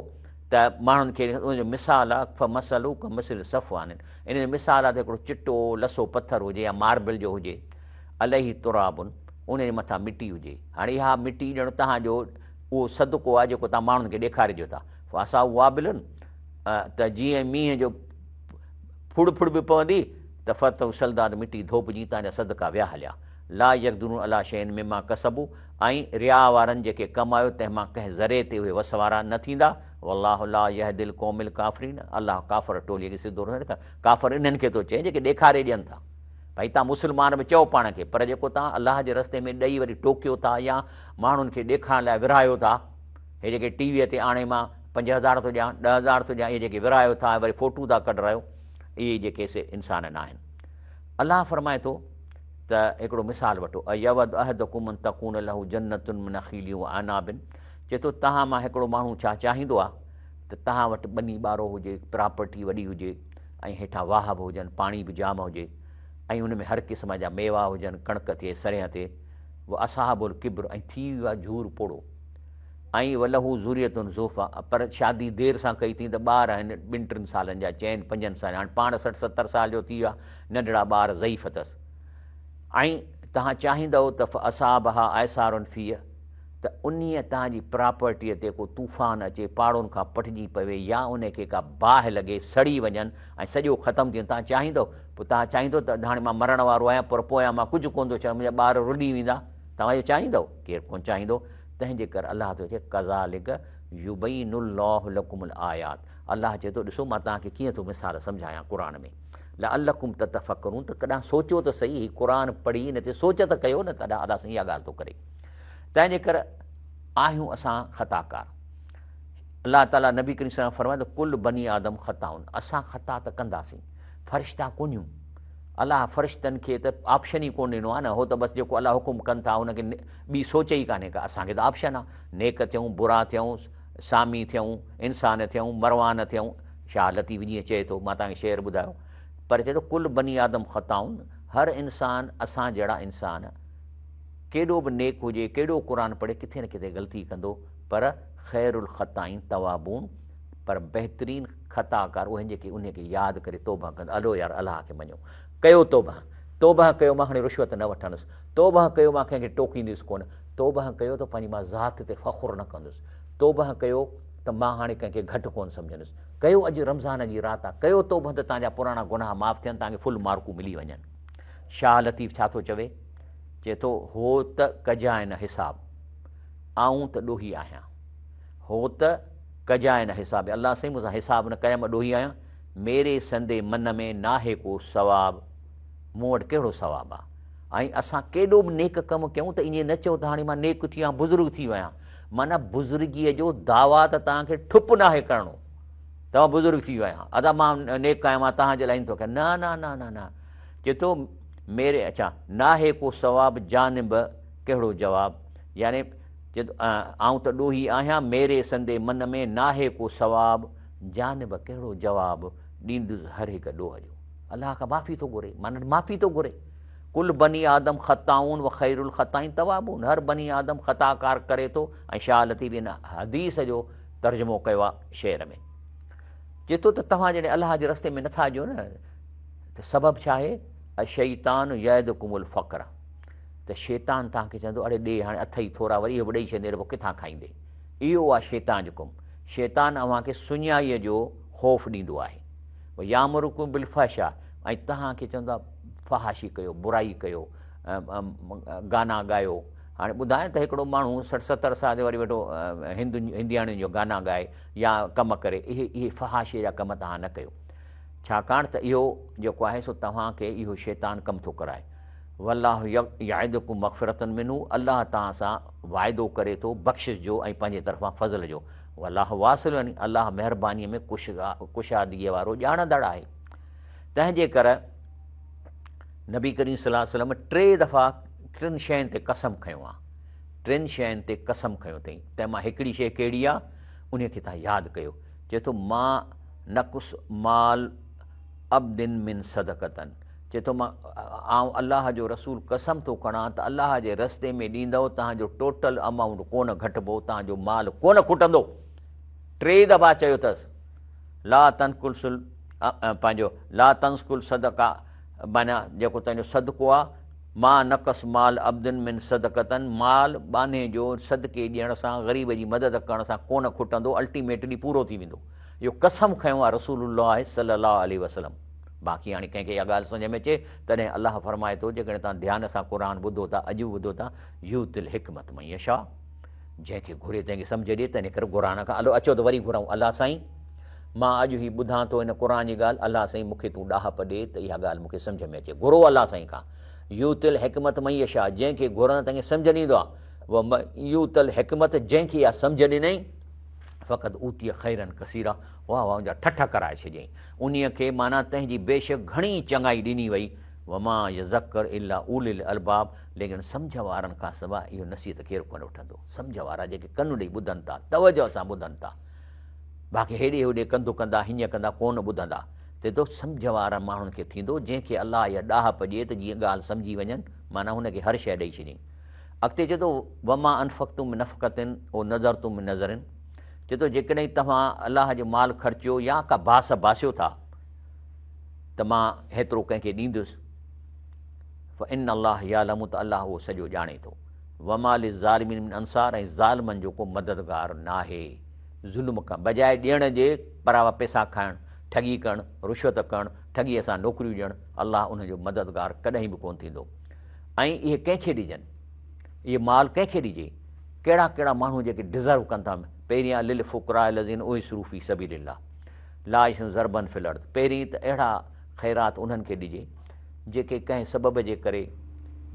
S1: ته ماڻهن کي ان جو مثال آهي فمثله ڪمثل صفوان ان جو مثال آهي ته هڪڙو چٽو لسو پٿر هجي يا ماربل جو هجي عليه تراب ان جي مٿان مٽي هجي. هاڻي اها مٽي ڄڻ توهان جو اهو صدقو آهي جيڪو توهان ماڻهن کي ڏيکارجو ٿا. فاصابه وابل ته جيئن مينهن جو ڦڙ ڦڙ به پوندي ته فترڪه صلدا ته مٽي ڌوپجي توهان جا صدقا ويا هليا. لا يقدرون علي شيء مما ڪسبوا ۽ رياء وارن جيڪي ڪمايو تنهن مان ڪنهن ذري تي اهي وس وارا نه ٿيندا. والله لا يهدي القوم الڪافرين الله ڪافر ٽولي کي سڌو رستو نه ڪافر انهن کي ٿو چئي جيڪي ڏيکاري ڏين ٿا. ڀائي توهان مسلمان به چئو پاڻ کي پر جيڪو توهان الله جي رستي ۾ ڏئي وري ٽوڪيو ٿا يا ماڻهن کي ڏيکارڻ لاء ورهايو ٿا هي جيڪي ٽي ويء تي آڻي مان 5000 ٿو ڏيان 10,000 ٿو ڏيان اهي جيڪي ورهايو ٿا ۽ وري فوٽو ٿا ڪڍرايو اهي جيڪي سي انسان نه آهن الله فرمائي ٿو ته هڪڙو مثال وٺو ايود احدڪم ان تڪون له جنت من نخيل و اعناب چئي ٿو توهان مان هڪڙو ماڻهو ڇا چاهيندو آهي ته توهان وٽ ٻني ٻارو هجي پراپرٽي وڏي هجي ۽ هيٺان واهه به هجن، پاڻي به جام هجي ۽ ان ۾ هر قسم جا ميوا هجن، ڪڻڪ ٿئي، سرينهن ٿئي، واصحاب الڪبر ۽ ٿي ويو آهي جهور پوڙهو ۽ وله ذرية ضعفاء پر شادي دير سان ڪئي اٿئين ته ٻار آهن ٻن ٽن سالن جا، چئن پنجن سالن جا، هاڻي پاڻ 60 70 سال جو ٿي ويو آهي، ننڍڙا ٻار ضعيف اٿس ۽ توهان چاهيندؤ ته فاصابها اعصار فيه ته انهيء توهان جي پراپرٽيء تي ڪو طوفان اچي پاڙن کان پٽجي پوي يا انهي کي ڪا باهه لڳي سڙي وڃن ۽ سڄو ختم ٿي وڃن توهان چاهيندؤ؟ پوء توهان چاهيندؤ ته هاڻي مان مرڻ وارو آهيان پر پويان مان ڪجهه ڪونه ٿو ڇڏيان منهنجا ٻار رلي ويندا توهان اهو چاهيندؤ؟ ڪير ڪونه چاهيندو تنهن جي ڪري الله ٿو چئي ڪذالڪ يبين الله لڪم الآيات الله چئي ٿو ڏسو مان توهان کي ڪيئن ٿو مثال سمجهايان قرآن ۾ لعلڪم تتفڪرون ته ڪڏهن سوچو ته سهي هي قرآن پڙهي ان تي سوچ ته ڪيو نه تڏهن الله سائين اها ڳالهه ٿو ڪري تنهن جي ڪري آهيون اسان خطاڪار. الله تعالي نبي ڪريم صلي الله عليه وسلم فرمايو ته ڪل بني آدم خطائون اسان خطا ته ڪنداسين فرشتا ڪونهيون الله فرشتن کي ته آپشن ئي ڪونه ڏنو آهي نه هو ته بس جيڪو الله حڪم ڪن ٿا ان کي ٻي سوچ ئي ڪانهي ڪا اسان کي ته آپشن آهي نيڪ ٿيون برا ٿيون سامي ٿيون انسان ٿيون مروان ٿيون شاهه لطيف جيئن چئي ٿو مان توهان کي شعر ٻڌايو پر چئي ٿو ڪل بني آدم خطائون هر انسان اسان جهڙا انسان ڪيڏو به نيڪ هجي، ڪيڏو قرآن پڙهي ڪٿي نه ڪٿي غلطي ڪندو پر خير الخطائين توابون پر بهترين خطاڪار اهي آهن جيڪي انهي کي ياد ڪري توبه ڪن الو يار الله کي مڃو ڪيو توبه توبه ڪيو مان هاڻي رشوت نه وٺندس توبه ڪيو مان ڪنهن کي ٽوڪيندس ڪونه توبه ڪيو ته پنهنجي مان ذات تي فخر نه ڪندس توبه ڪيو ته مان هاڻي ڪنهن کي گهٽ ڪونه سمجهندس ڪيو اڄ رمضان جي رات آ ڪيو توبه ته تنهنجا پراڻا گناهه معاف ٿين تنهن کي فل مارڪون ملي وڃن شاهه لطيف ڇا ٿو چوي چئي ٿو، هو ته ڪجانء نه حساب، آئون ته ڏوهي آهيان. هو ته ڪجانء نه حساب، الله سائين مون سان حساب نه ڪجانء مان ڏوهي آهيان. ميري سندي من ۾ ناهي ڪو ثواب، مون وٽ ڪهڙو ثواب آ. ۽ اسان ڪيڏو به نيڪ ڪم ڪيون ته ائين نه چئو ته هاڻي مان نيڪ ٿي ويو آهيان، بزرگ ٿي ويو آهيان. معنيٰ بزرگيء جو دعويٰ ته توهان کي ٺپ ناهي ڪرڻو ته مان بزرگ ٿي ويو آهيان، ادا مان نيڪ آهيان، مان توهان جي لاء ائين ٿو ڪيان. نه نه نه نه نه. چئي ٿو، ميري اڇا ناهي ڪو ثواب جانب ڪهڙو جواب يعني چئي ٿو آئون ته ڏوهي آهيان ميري سندي من ۾ ناهي ڪو ثواب جانب ڪهڙو جواب ڏيندس هر هڪ ڏوهه جو. الله کان معافي ٿو گهري، معنيٰ معافي ٿو گهري. ڪل بني آدم خطائون و خير الخطائين توابون، هر بني آدم خطاڪار ڪري ٿو ۽ شاهه لطيف ان حديث جو ترجمو ڪيو آهي شعر ۾. چئي ٿو ته توهان جڏهن الله جي رستي ۾ نٿا اچو نه ته سبب ڇا آهي؟ الشيطان يعدڪم الفقر، ته شيطان توهان کي چوندو اڙي ڏي هاڻي اٿئي ٿورا وري اهو به ڏئي ڇڏيندين پوء ڪٿان کائيندين. اهو آهي شيطان جو ڪم. شيطان اوهان کي سڃائيء جو خوف ڏيندو آهي. ويامرڪم بالفحشاء ۽ توهان کي چوندو آهي فحاشي ڪيو، برائي ڪيو، گانا ڳايو. هاڻي ٻڌايان ته هڪڙو ماڻهو 60 70 سال جو وري ويٺو هندن هندياڻين جو گانا ڳائي يا ڪم ڪري، اهي اهي فحاشيء جا ڪم توهان نه ڪيو. ڇاڪاڻ ته اهو جيڪو آهي سو توهان کي اهو شيطان ڪم ٿو ڪرائي. والله يعدڪم مغفرة منه الله توهان سان وعدو ڪري ٿو بخشش جو ۽ پنهنجي طرفان فضل جو. والله واسع عليم الله مهربانيء ۾ ڪشادگيء وارو ڄاڻندڙ آهي. تنهن جي ڪر نبي ڪريم صلي الله عليه وسلم ٽي دفعا ٽن شين تي قسم کنيو آهي. ٽن شين تي قسم کنيو اٿئي. تنهن مان هڪڙي شيء ڪهڙي آهي؟ انهيء کي توهان ياد ڪيو. چئي ٿو ما نقص مال عبد من صدقة چئي ٿو مان آئون الله جو رسول قسم ٿو کڻان ته الله جي رستي ۾ ڏيندؤ توهان جو ٽوٽل امائونٽ ڪونه گهٽبو، توهان جو مال ڪونه کٽندو. ٽي دفعا چيو اٿس لا تنقص پنهنجو لا تنقص الصدقه معنيٰ جيڪو تنهنجو صدقو آ ما نقص مال عبد من صدقة مال ٻانهي جو صدقي ڏيڻ سان غريب جي مدد ڪرڻ سان ڪونه کٽندو الٽيميٽلي پورو ٿي ويندو. اهو قسم کنيو آ رسول الله صلي الله عليه وسلم. باقي هاڻي ڪنهن کي اها ڳالهه سمجهه ۾ اچي تڏهن الله فرمائي ٿو جيڪڏهن توهان ڌيان سان قرآن ٻڌو ٿا اڄ به ٻڌو ٿا يؤتي الحڪمت من يشاء جنهن کي گهري تنهن کي سمجهه ڏي تنهن ڪري قرآن کان الو اچو ته وري گهرون الله سائين مان اڄ هي ٻڌان ٿو هن قرآن جي ڳالهه الله سائين مون کي تون ڏاهپ ڏي ته اها ڳالهه مون کي سمجهه ۾ اچي گهرو الله سائين کان يؤتي الحڪمت من يشاء جنهن کي گهرندو تنهن کي سمجهه ڏيندو آهي ومن يؤت الحڪمت جنهن کي اها سمجهه ڏنائين فقد اوتي خيرا ڪثيرا واه واه ان جا ٺٺ ڪرائي ڇڏيائين انهيء کي معنيٰ تنهن جي بيشڪ گهڻي چڱائي ڏني وئي وما يذڪر الا اولي الالباب ليڪن سمجهه وارن کان سواء اهو نصيحت ڪير ڪونه وٺندو سمجهه وارا جيڪي ڪن ڏئي ٻڌن ٿا توجه سان ٻڌن ٿا باقي هيڏي هوڏي ڪنڌ ڪندا هيئن ڪندا ڪونه ٻڌندا تي تو سمجهه وارن ماڻهن کي ٿيندو جنهن کي الله اها ڏاهپ ڏئي ته جيئن ڳالهه سمجهي وڃن معنيٰ هن کي هر شيء ڏئي ڇڏيائين اڳتي چئي ٿو وما انفقتم من نفقة او نذرتم من نذر چئي ٿو جيڪڏهن توهان الله جو مال خرچيو يا ڪا باس باسيو ٿا ته مان هيترو ڪنهن کي ڏيندس فان الله يعلم ته الله اهو سڄو ڄاڻي ٿو وما للظالمين من انصار ۽ ظالمن جو ڪو مددگار ناهي ظلم کان بجاء ڏيڻ جي پراوا پيسا کائڻ ٺڳي ڪرڻ رشوت ڪرڻ ٺڳيء سان نوڪريون ڏيڻ الله ان جو مددگار ڪڏهن به ڪونه ٿيندو ۽ اهي ڪنهن کي ڏجن؟ اهي مال ڪنهن کي ڏجي؟ ڪهڙا ڪهڙا ماڻهو جيڪي ڊزرو ڪن ٿا؟ پهريان للفقراء الذين احصروا في سبيل الله لا يستطيعون ضربا في الارض پهرين ته اهڙا خيرات انهن کي ڏجي جيڪي ڪنهن سبب جي ڪري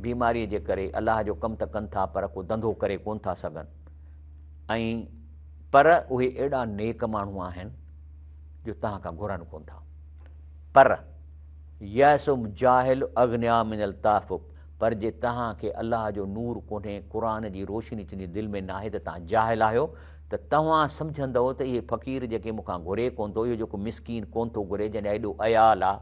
S1: بيماري جي ڪري الله جو ڪم ته ڪن ٿا پر ڪو ڌنڌو ڪري ڪون ٿا سگهن ۽ پر اهي اهڙا نيڪ ماڻهو آهن جو توهان کان گهرن ڪون ٿا پر يحسب الجاهل اغنياء من التعفف پر جي توهان کي الله جو نور ڪونهي، قرآن جي روشني تنهنجي دل ۾ ناهي ته توهان جاهل آهيو ته توهان سمجهندؤ ته اهي فقير جيڪي مون کان گهري ڪونه ٿو، اهو جيڪو مسڪين ڪونه ٿو گهري، جنهن جا ايڏو عيال آ،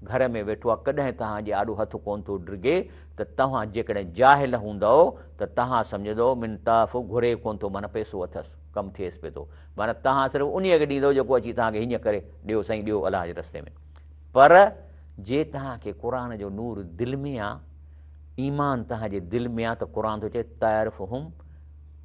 S1: گهر ۾ ويٺو آ، ڪڏهن توهان جي آڏو هٿ ڪونه ٿو ڊگهي ته توهان جيڪڏهن جاهل هوندؤ ته توهان سمجهندؤ من تعفف گهري ڪونه ٿو معنيٰ پئسو اٿس، ڪم ٿئيس پئي ٿو معنيٰ توهان صرف انهيء کي ڏيندؤ جيڪو اچي توهان کي هيئن ڪري ڏيو سائين ڏيو الله جي رستي ۾. پر جي توهان کي قرآن جو نور دل ۾ آ، ايمان توهان جي دل ۾ آ ته قرآن ٿو چئي تعرفهم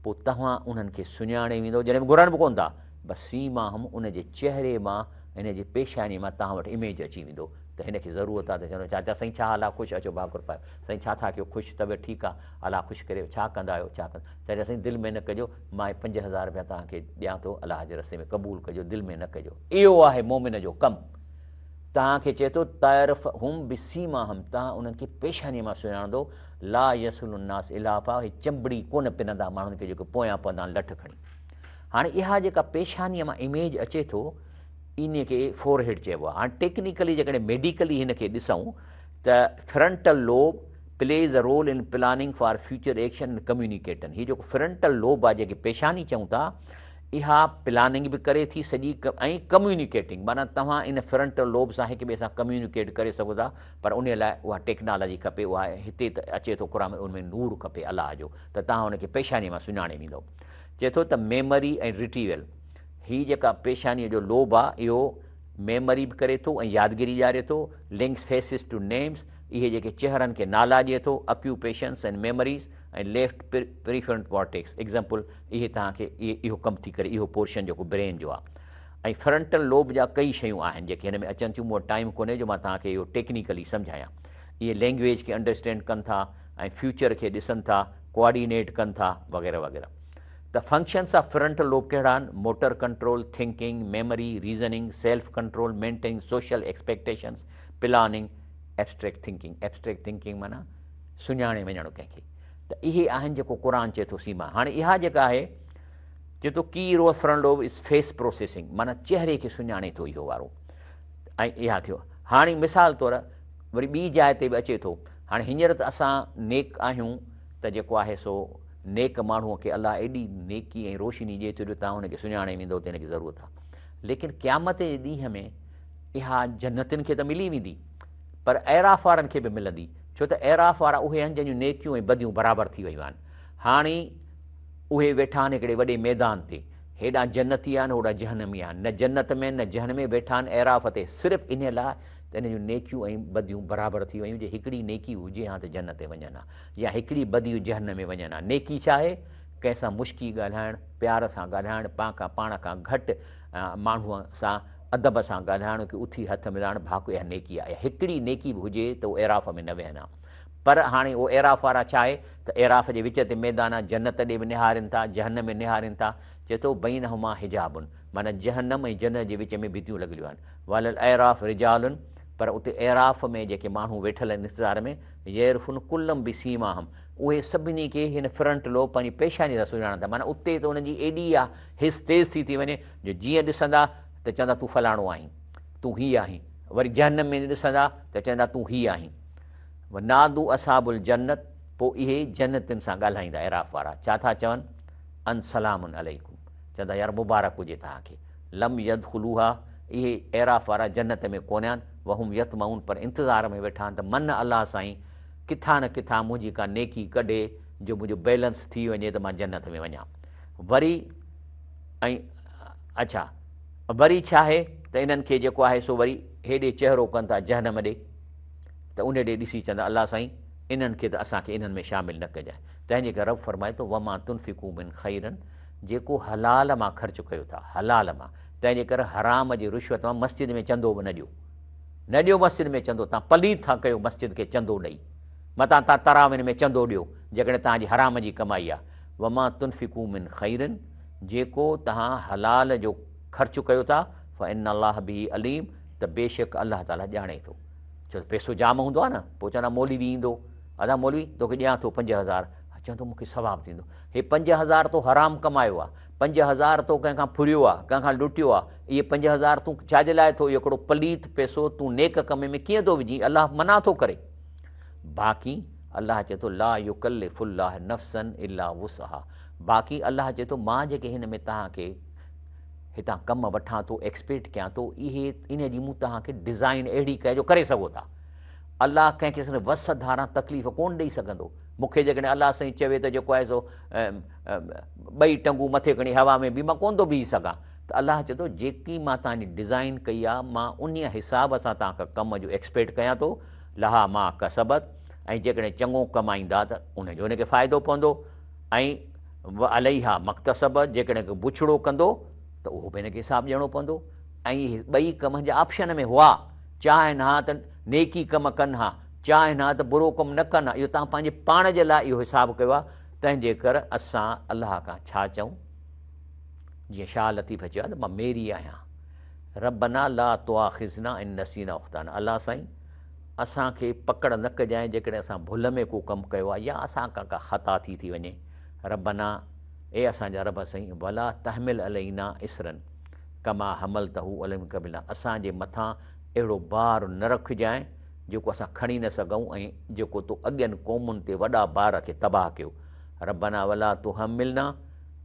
S1: پوء توهان انهن کي سڃاڻي ويندؤ جڏهن به گهرن به ڪونه ٿا بس سيماهم ان جي چهري مان هن جي پيشاني مان توهان وٽ اميج اچي ويندو ته هن کي ضرورت آ ته چوندو چاچا سائين ڇا حال آ خوش اچو ڀاڪر پايو سائين ڇا ٿا ڪيو خوش طبيعت ٺيڪ آ الله خوش ڪري ڇا ڪندا آهيو ڇا ڪندا چاچا سائين دل ۾ نه ڪجو مان هي 5000 رپيا توهان کي ڏيان ٿو الله جي رستي ۾ قبول ڪجو دل ۾ نه ڪجو اهو آهي مؤمن جو ڪم. توهان کي چئي ٿو تعرفهم بسيماهم توهان انهن کي پيشانيء مان سڃاڻندو لا يسئل الناس الحافا اهي چنبڙي ڪونه پنندا ماڻهن کي جيڪي پويان پوندا آهن لٺ کڻي. هاڻي اها جيڪا پيشانيء مان اميج اچي ٿو انهي کي فور هيڊ چئبو آهي. هاڻي ٽيڪنيڪلي جيڪڏهن ميڊيڪلي هن کي ڏسون ته frontal lobe plays a role in planning for future action and communicating هي جيڪو فرنٽل لوب آهي جنهن کي پيشاني چئون ٿا اها پلاننگ به ڪري ٿي سڄي ۽ ڪميونيڪيٽنگ معنيٰ توهان ان فرنٽل لوب سان هڪ ٻئي سان ڪميونيڪيٽ ڪري سگهو ٿا پر انهي لاء اها ٽيڪنالاجي کپي اها هتي ته اچي ٿو قرآن ۾ ان ۾ نور کپي الله جو ته توهان ان کي پيشاني مان سڃاڻي ويندؤ چئي ٿو ته ميمري ۽ ريٽريول هي جيڪا پيشاني جو لوب آ اهو ميمري به ڪري ٿو ۽ يادگيري ڏياري ٿو لنڪس فيسز ٽو نيمز اهي جيڪي چهرن کي نالا ڏئي ٿو occupations and memories ۽ left prefrontal cortex example اهي توهان کي اهو ڪم ٿي ڪري اهو پورشن جيڪو برين جو آهي ۽ فرنٽل لوب جا ڪئي شيون آهن جيڪي هن ۾ اچن ٿيون مون وٽ ٽائيم ڪونهي جو مان توهان کي اهو ٽيڪنيڪلي سمجهايان اهي لينگويج کي انڊرسٽينڊ ڪن ٿا ۽ فيوچر کي ڏسن ٿا ڪوآرڊينيٽ ڪن ٿا وغيره وغيره ته فنڪشنس آف فرنٽل لوب ڪهڙا آهن motor control thinking memory reasoning self control maintaining social expectations planning abstract thinking abstract thinking معنيٰ سڃاڻي وڃڻ ڪنهن کي ته اهي آهن جيڪو قرآن چئي ٿو سيما هاڻي اها جيڪا آهي چئي ٿو key role front lobe is face processing معنيٰ چهري کي سڃاڻي ٿو اهو وارو ۽ اها ٿيو هاڻي مثال طور وري ٻي جاء تي به اچي ٿو هاڻي هينئر ته اسان نيڪ آهيون ته جيڪو آهي سو نيڪ ماڻهوء کي الله ايڏي نيڪي ۽ روشني ڏئي ٿو جو تان هن کي سڃاڻي ويندو ته هن کي ضرورت آهي ليڪن قيامت جي ڏينهن ۾ اها جنتن کي ته ملي ويندي پر اعراف وارن کي به ملندي، ڇو ته اعراف وارا اهي آهن جن جون نيڪيون ۽ بديون برابر ٿي ويون آهن. هاڻي اهي ويٺا آهن هڪڙي وڏي ميدان تي. هيڏانهن جنتي آهن، هوڏانهن جهنمي آهن. نه جنت ۾ نه جهنم ۾ ويٺا آهن اعراف تي، صرف انهيء لاء ته انهن جون نيڪيون ۽ بديون برابر ٿي ويون، جي هڪڙي نيڪي هجي ها ته جنت ۾ وڃن ها يا هڪڙي بدي جهنم ۾ وڃن ها. نيڪي ڇا آهي؟ ڪنهن سان مشڪي ڳالهائڻ، پيار سان ڳالهائڻ، پان کان پاڻ کان گهٽ ماڻهوء سان ادب سان ڳالهائڻ، ڪي اٿي هٿ ملائڻ، ڀاڪ اها نيڪي آهي. هڪڙي نيڪي به هجي ته اهو اعراف ۾ نه ويهن ها. پر هاڻي اهو اعراف وارا ڇا آهي ته اعراف جي وچ تي ميدان آهي، جنت ڏي به نهارين ٿا، جهنم ۾ نهارين ٿا. چئي ٿو بينهما حجاب معنيٰ جهنم ۽ جنت جي وچ ۾ ڀتيون لڳليون آهن. وعلي الاعراف رجال پر اتي اعراف ۾ جيڪي ماڻهو ويٺل آهن انتظار ۾، يعرفون ڪلا بسيماهم اهي سڀني کي هن فرنٽ لوب پنهنجي پيشاني سان سڃاڻن ٿا. معنيٰ اتي ته انهن جي ايڏي اها حس تيز ٿي ٿي وڃي جو جيئن ڏسندا ته چوندا تون فلاڻو آهين، تون هي آهين، وري جهنم ۾ ڏسندا ته چوندا تون هي آهين. ونادوا اصحاب الجنت پوء اهي جنتين سان ڳالهائيندا اعراف وارا ڇا ٿا چون ان سلام عليڪم چوندا يار مبارڪ هجي توهان کي لم يدخلوها اهي اعراف وارا جنت ۾ ڪونه آهن وهم يطمعون پر انتظار ۾ ويٺا آهن ته من الله سائين ڪٿان نه ڪٿان منهنجي ڪا نيڪي ڪڍي جو منهنجو بيلنس ٿي وڃي ته مان جنت ۾ وڃان وري ۽ اڇا وري ڇا آهي ته انهن کي جيڪو آهي سو وري هيڏي چهرو ڪن ٿا جهنم ڏي ته ان ڏي ڏسي چوندا الله سائين انهن کي ته اسان کي انهن ۾ شامل نه ڪجانء تنهن جي ڪري رب فرمائي ٿو وما تنفقو من خيرا جيڪو حلال مان خرچ ڪيو ٿا حلال مان تنهن جي ڪري حرام جي رشوت مان مسجد ۾ چندو به نه ڏيو نه ڏيو مسجد ۾ چندو تان پليد ٿا ڪيو مسجد کي چندو ڏئي متان تان تراوين ۾ چندو ڏيو جيڪڏهن تان جي حرام جي ڪمائي آ وما تنفقو من خير جيڪو توهان حلال جو خرچ ڪيو ٿا فان الله به عليم ته بيشڪ الله تعالي ڄاڻي ٿو ڇو ته پيسو جام هوندو آهي نه پوء چوندا مولوي ايندو ادا مولوي توکي ڏيان ٿو 5000 چوندو مونکي ثواب ٿيندو هي 5000 تو حرام ڪمايو آهي 5000 تو ڪنهن کان ڦريو آهي ڪنهن کان لٽيو آهي اهي 5000 تون ڇا جي لاء ٿو هڪڙو پليت پيسو تون نيڪ ڪم ۾ ڪيئن ٿو وجهين الله منع ٿو ڪري باقي الله چئي ٿو لا يڪلف الله نفسا الا وسعها باقي الله چئي ٿو مان جيڪي هن ۾ توهان کي هتان ڪم وٺان ٿو ايڪسپيڪٽ ڪيان ٿو اهي ان جي مون توهان کي ڊزائن اهڙي ڪئي جو ڪري سگهو ٿا الله ڪنهن کي صرف وس ڌاران تڪليف ڪون ڏئي سگهندو مون کي جيڪڏهن الله سائين چوي ته جيڪو آهي سو ٻئي ٽنگون مٿي کڻي هوا ۾ بيهه مان ڪون ٿو بيهي سگهان ته الله چئي ٿو جيڪي مان توهان جي ڊزائن ڪئي آهي مان انهي حساب سان توهان کان ڪم جو ايڪسپيڪٽ ڪيان ٿو لها ما ڪسبت ۽ جيڪڏهن چڱو ڪمائيندا ته ان جو ان کي فائدو پوندو ۽ وعليها ما اڪتسبت جيڪڏهن ڪو بڇڙو ڪندو ته اهو به ان کي حساب ڏيڻو پوندو ۽ اهي ٻئي ڪم هن جي آپشن ۾ هئا چاهين ها ته نيڪي ڪم ڪن ها چاهين ها ته برو ڪم نه ڪن ها اهو تان پنهنجي پاڻ جي لاء اهو حساب ڪيو آهي تنهن جي ڪر اسان الله کان ڇا چئون جيئن شاهه لطيف چيو آهي ته مان ميري آهيان ربنا لا تؤاخذنا ان نسينا او اخطانا الله سائين اسان کي پڪڙ نه ڪجانء جيڪڏهن اسان ڀل ۾ ڪو ڪم ڪيو آهي يا اسان کان ڪا خطا ٿي ٿي وڃي ربنا اي اسان جا رب سائين ولا تحمل علينا اصرا ڪما حملته علي من قبلنا اسان جي مٿان اهڙو بار نه رکجانء جيڪو اسان کڻي نه سگهون ۽ جيڪو تو اڳين قومن تي وڏا بار رکي تباهه ڪيو ربنا ولا تحملنا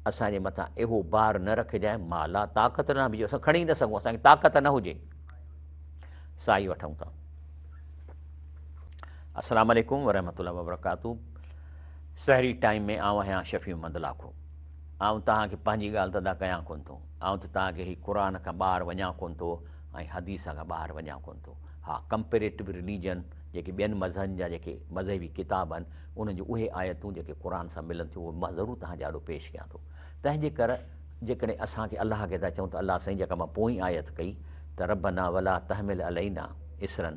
S1: اسان جي مٿان اهو بار نه رکجانء ما لا طاقت لنا به جو اسان کڻي نه سگهون، اسان کي طاقت نه هجي. سائي وٺون ٿا. السلام عليڪم ورحمة الله وبرڪاته. سحري ٽائيم ۾ آئون آهيان شفيع محمد لاکو. آئون توهان کي پنهنجي ڳالهه ته ادا ڪيان ڪونه ٿو. آئون ته توهان کي هي قرآن کان ٻاهر وڃان ڪونه ٿو ۽ حديث کان ٻاهر وڃان ڪونه ٿو. ها ڪمپيريٽو رليجن جيڪي ٻين مذهبن جا جيڪي مذهبي ڪتاب آهن انهن جون اهي آيتون جيڪي قرآن سان ملن ٿيون اهي مان ضرور توهان جي آڏو پيش ڪيان ٿو. تنهن جي ڪر جيڪڏهن اسان کي الله کي ٿا چئون ته الله سائين جيڪا مان پوئين آيت ڪئي ته ربنا ولا تحمل علينا اصرا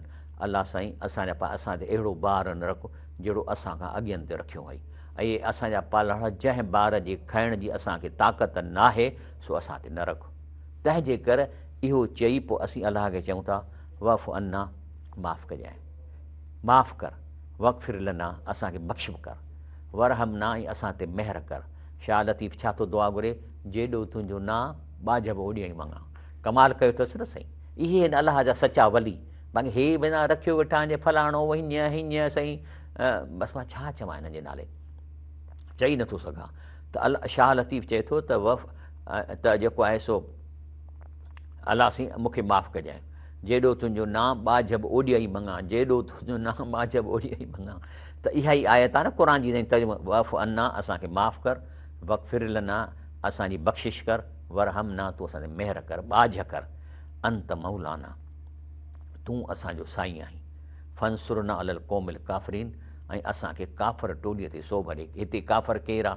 S1: الله سائين اسان جا اسان تي اهڙو بار نه رک جهڙو اسان کان اڳين تي رکيو هئي. اي اسان جا پالڻهار جنهن بار جي کڻڻ جي اسان کي طاقت ناهي سو اسان تي نه رک. تنهن جي ڪر اهو چئي پوء اسين الله کي چئون ٿا واعف عنا معاف ڪجانء، معاف ڪر، واغفر لنا اسان کي بخش به ڪر، وارحمنا ۽ اسان تي مهر ڪر. شاهه لطيف ڇا ٿو دعا گهري، جيڏو تنهنجو نانء، ٻاجهه به اوڏي ئي مڱان. ڪمال ڪيو اٿس نه سائين. اهي آهن الله جا سچا ولي. باقي هي بنا رکيو ويٺا آهن جي فلاڻو هيئن هيئن سائين بس مان ڇا چوان هنن جي نالي چئي نٿو سگهان ته شاهه لطيف چئي ٿو ته وف ته جيڪو آهي سو الله سائين مون کي معاف ڪجانء جيڏو تنهنجو نانء ٻاجهه به اوڏي ئي مڱان جيڏو تنهنجو نانء ٻاجهه به اوڏي ئي مڱان ته اها ئي آيت آهي نه قرآن جي سائين ترجمو واعف عنا اسان کي معاف ڪر واغفر لنا اسان جي بخشش ڪر وارحمنا تون اسان تي مهر ڪر ٻاجهه ڪر انت مولانا تون اسان جو سائين آهين فانصرنا علي القوم الڪافرين ۽ اسان کي ڪافر ٽولي تي سوڀ ڏي هتي ڪافر ڪير آ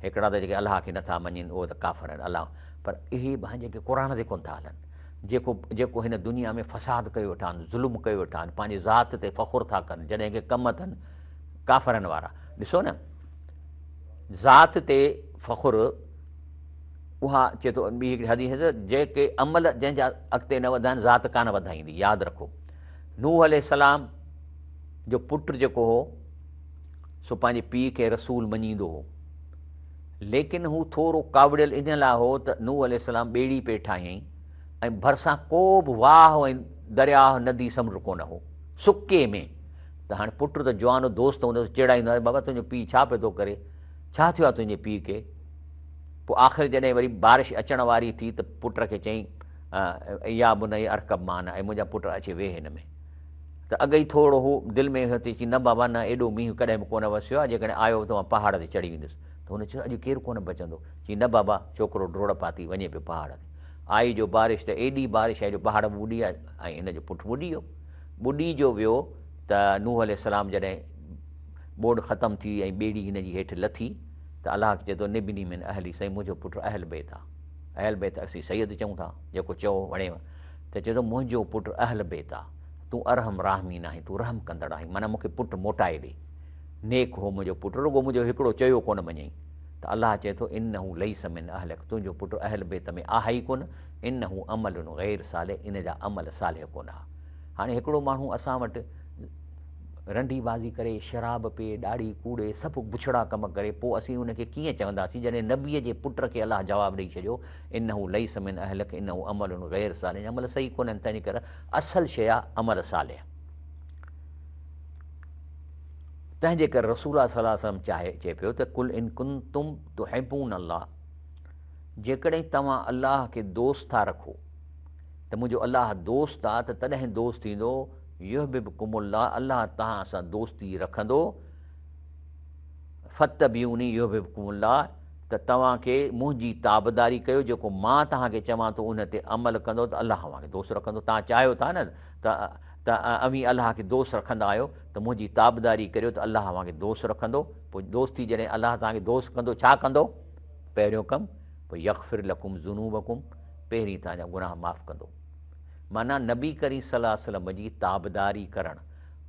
S1: هڪڙا ته جيڪي الله کي نٿا مڃين اهي ته ڪافر آهن الله پر اهي به آهن جيڪي قرآن تي ڪونه ٿا هلن جيڪو جيڪو هن دنيا ۾ فساد ڪيو ويٺا آهن ظلم ڪيو ويٺا آهن پنهنجي ذات تي فخر ٿا ڪن جڏهن ڪي ڪم اٿن ڪافرن وارا ڏسو نه ذات تي فخر اها چئي ٿو ٻي هڪڙي حديث ته جيڪي عمل جنهن جا اڳتي نه وڌائن ذات ڪانه وڌائيندي ياد رکو نوح عليه السلام جو پٽ جيڪو هو سو پنهنجي پيء کي رسول مڃيندو هو ليڪن هو ٿورو ڪاوڙيل ان لاء هو ته نوح عليه السلام ٻيڙي پئي ٺاهيائين ۽ ڀرسان ڪو به واهه ۽ درياهه ندي سمنڊ ڪونه هو سڪي ۾ ته هاڻي پٽ ته جوان دوست هوندو چيڙائيندو آهي بابا تنهنجو پيء ڇا پيو ٿو ڪري ڇا ٿيو آهي تنهنجي پيء کي پوء آخر جڏهن وري بارش اچڻ واري ٿي ته پٽ کي چيائين يا بني ارڪب معنا اي منهنجا پٽ اچي ويهه هن ۾ ته اڳ ئي ٿورو هو دل ۾ هيو ته چي نه بابا نه ايڏو مينهن ڪڏهن به ڪونه وسيو آهي جيڪڏهن آيو ته مان پهاڙ تي چڙهي ويندس ته هن چيو اڄ ڪير ڪونه بچندو چي نه بابا ڇوڪرو ڊوڙ پاتي وڃي پيو پهاڙ تي آئي جو بارش ته ايڏي بارش آئي جو پهاڙ به ٻڏي ويا ۽ هن جو پٽ ٻڏي ويو ٻڏي جو ويو ته نوح عليه السلام جڏهن ٻوڏ ختم ٿي ۽ ٻيڙي هن جي هيٺ لٿي ته الله کي چئي ٿو نبني من اهلي سائين منهنجو پٽ اهل بيت آ اهل بيت اسين سيد چئون ٿا جيڪو چئو وڻيو ته چئي ٿو منهنجو پٽ اهل بيت آ تون ارحم راحمين آهين تون رحم ڪندڙ آهين معنيٰ مون کي پٽ موٽائي ڏي نيڪ هو منهنجو پٽ رڳو منهنجو هڪڙو چيو ڪونه مڃيائين ته الله چئي ٿو انه ليس من اهلڪ تنهنجو پٽ اهل بيت ۾ آهي ئي ڪونه انه عمل غير صالح ان جا عمل صالح ڪونه ها هاڻي هڪڙو ماڻهو اسان وٽ رنڊي بازي ڪري، شراب پي، ڏاڙهي ڪوڙي، سڀ بڇڙا ڪم ڪري، پوء اسين ان کي ڪيئن چونداسين جڏهن نبيء جي پٽ کي الله جواب ڏئي ڇڏيو، انه ليس من اهلک انه عمل غير صالح عمل صحيح ڪونهن تنهن ڪري اصل شيء آهي عمل صالح. تنهن جي ڪري رسول الله صلي الله عليه وسلم چاهي چئي پيو ته قل ان ڪنتم تحبون الله جيڪڏهن توهان الله کي دوست ٿا رکو ته منهنجو الله دوست آ ته تڏهن دوست ٿيندو يحببڪم الله الله توهان سان دوستي رکندو فاتبعوني يحببڪم الله ته توهان کي منهنجي تابعداري ڪيو جيڪو مان توهان کي چوان ٿو ان تي عمل ڪندو ته الله اوهان کي دوست رکندو توهان چاهيو ٿا نه ته ته اوهين الله کي دوست رکندا آهيو ته منهنجي تابعداري ڪريو ته الله اوهان کي دوست رکندو پوء دوستي جڏهن الله توهان کي دوست ڪندو ڇا ڪندو پهريون ڪم پوء يغفر لڪم ذنوبڪم پهرين توهان جا گناهه معاف ڪندو معنيٰ نبي ڪريم صلي الله عليه وسلم جي تابعداري ڪرڻ،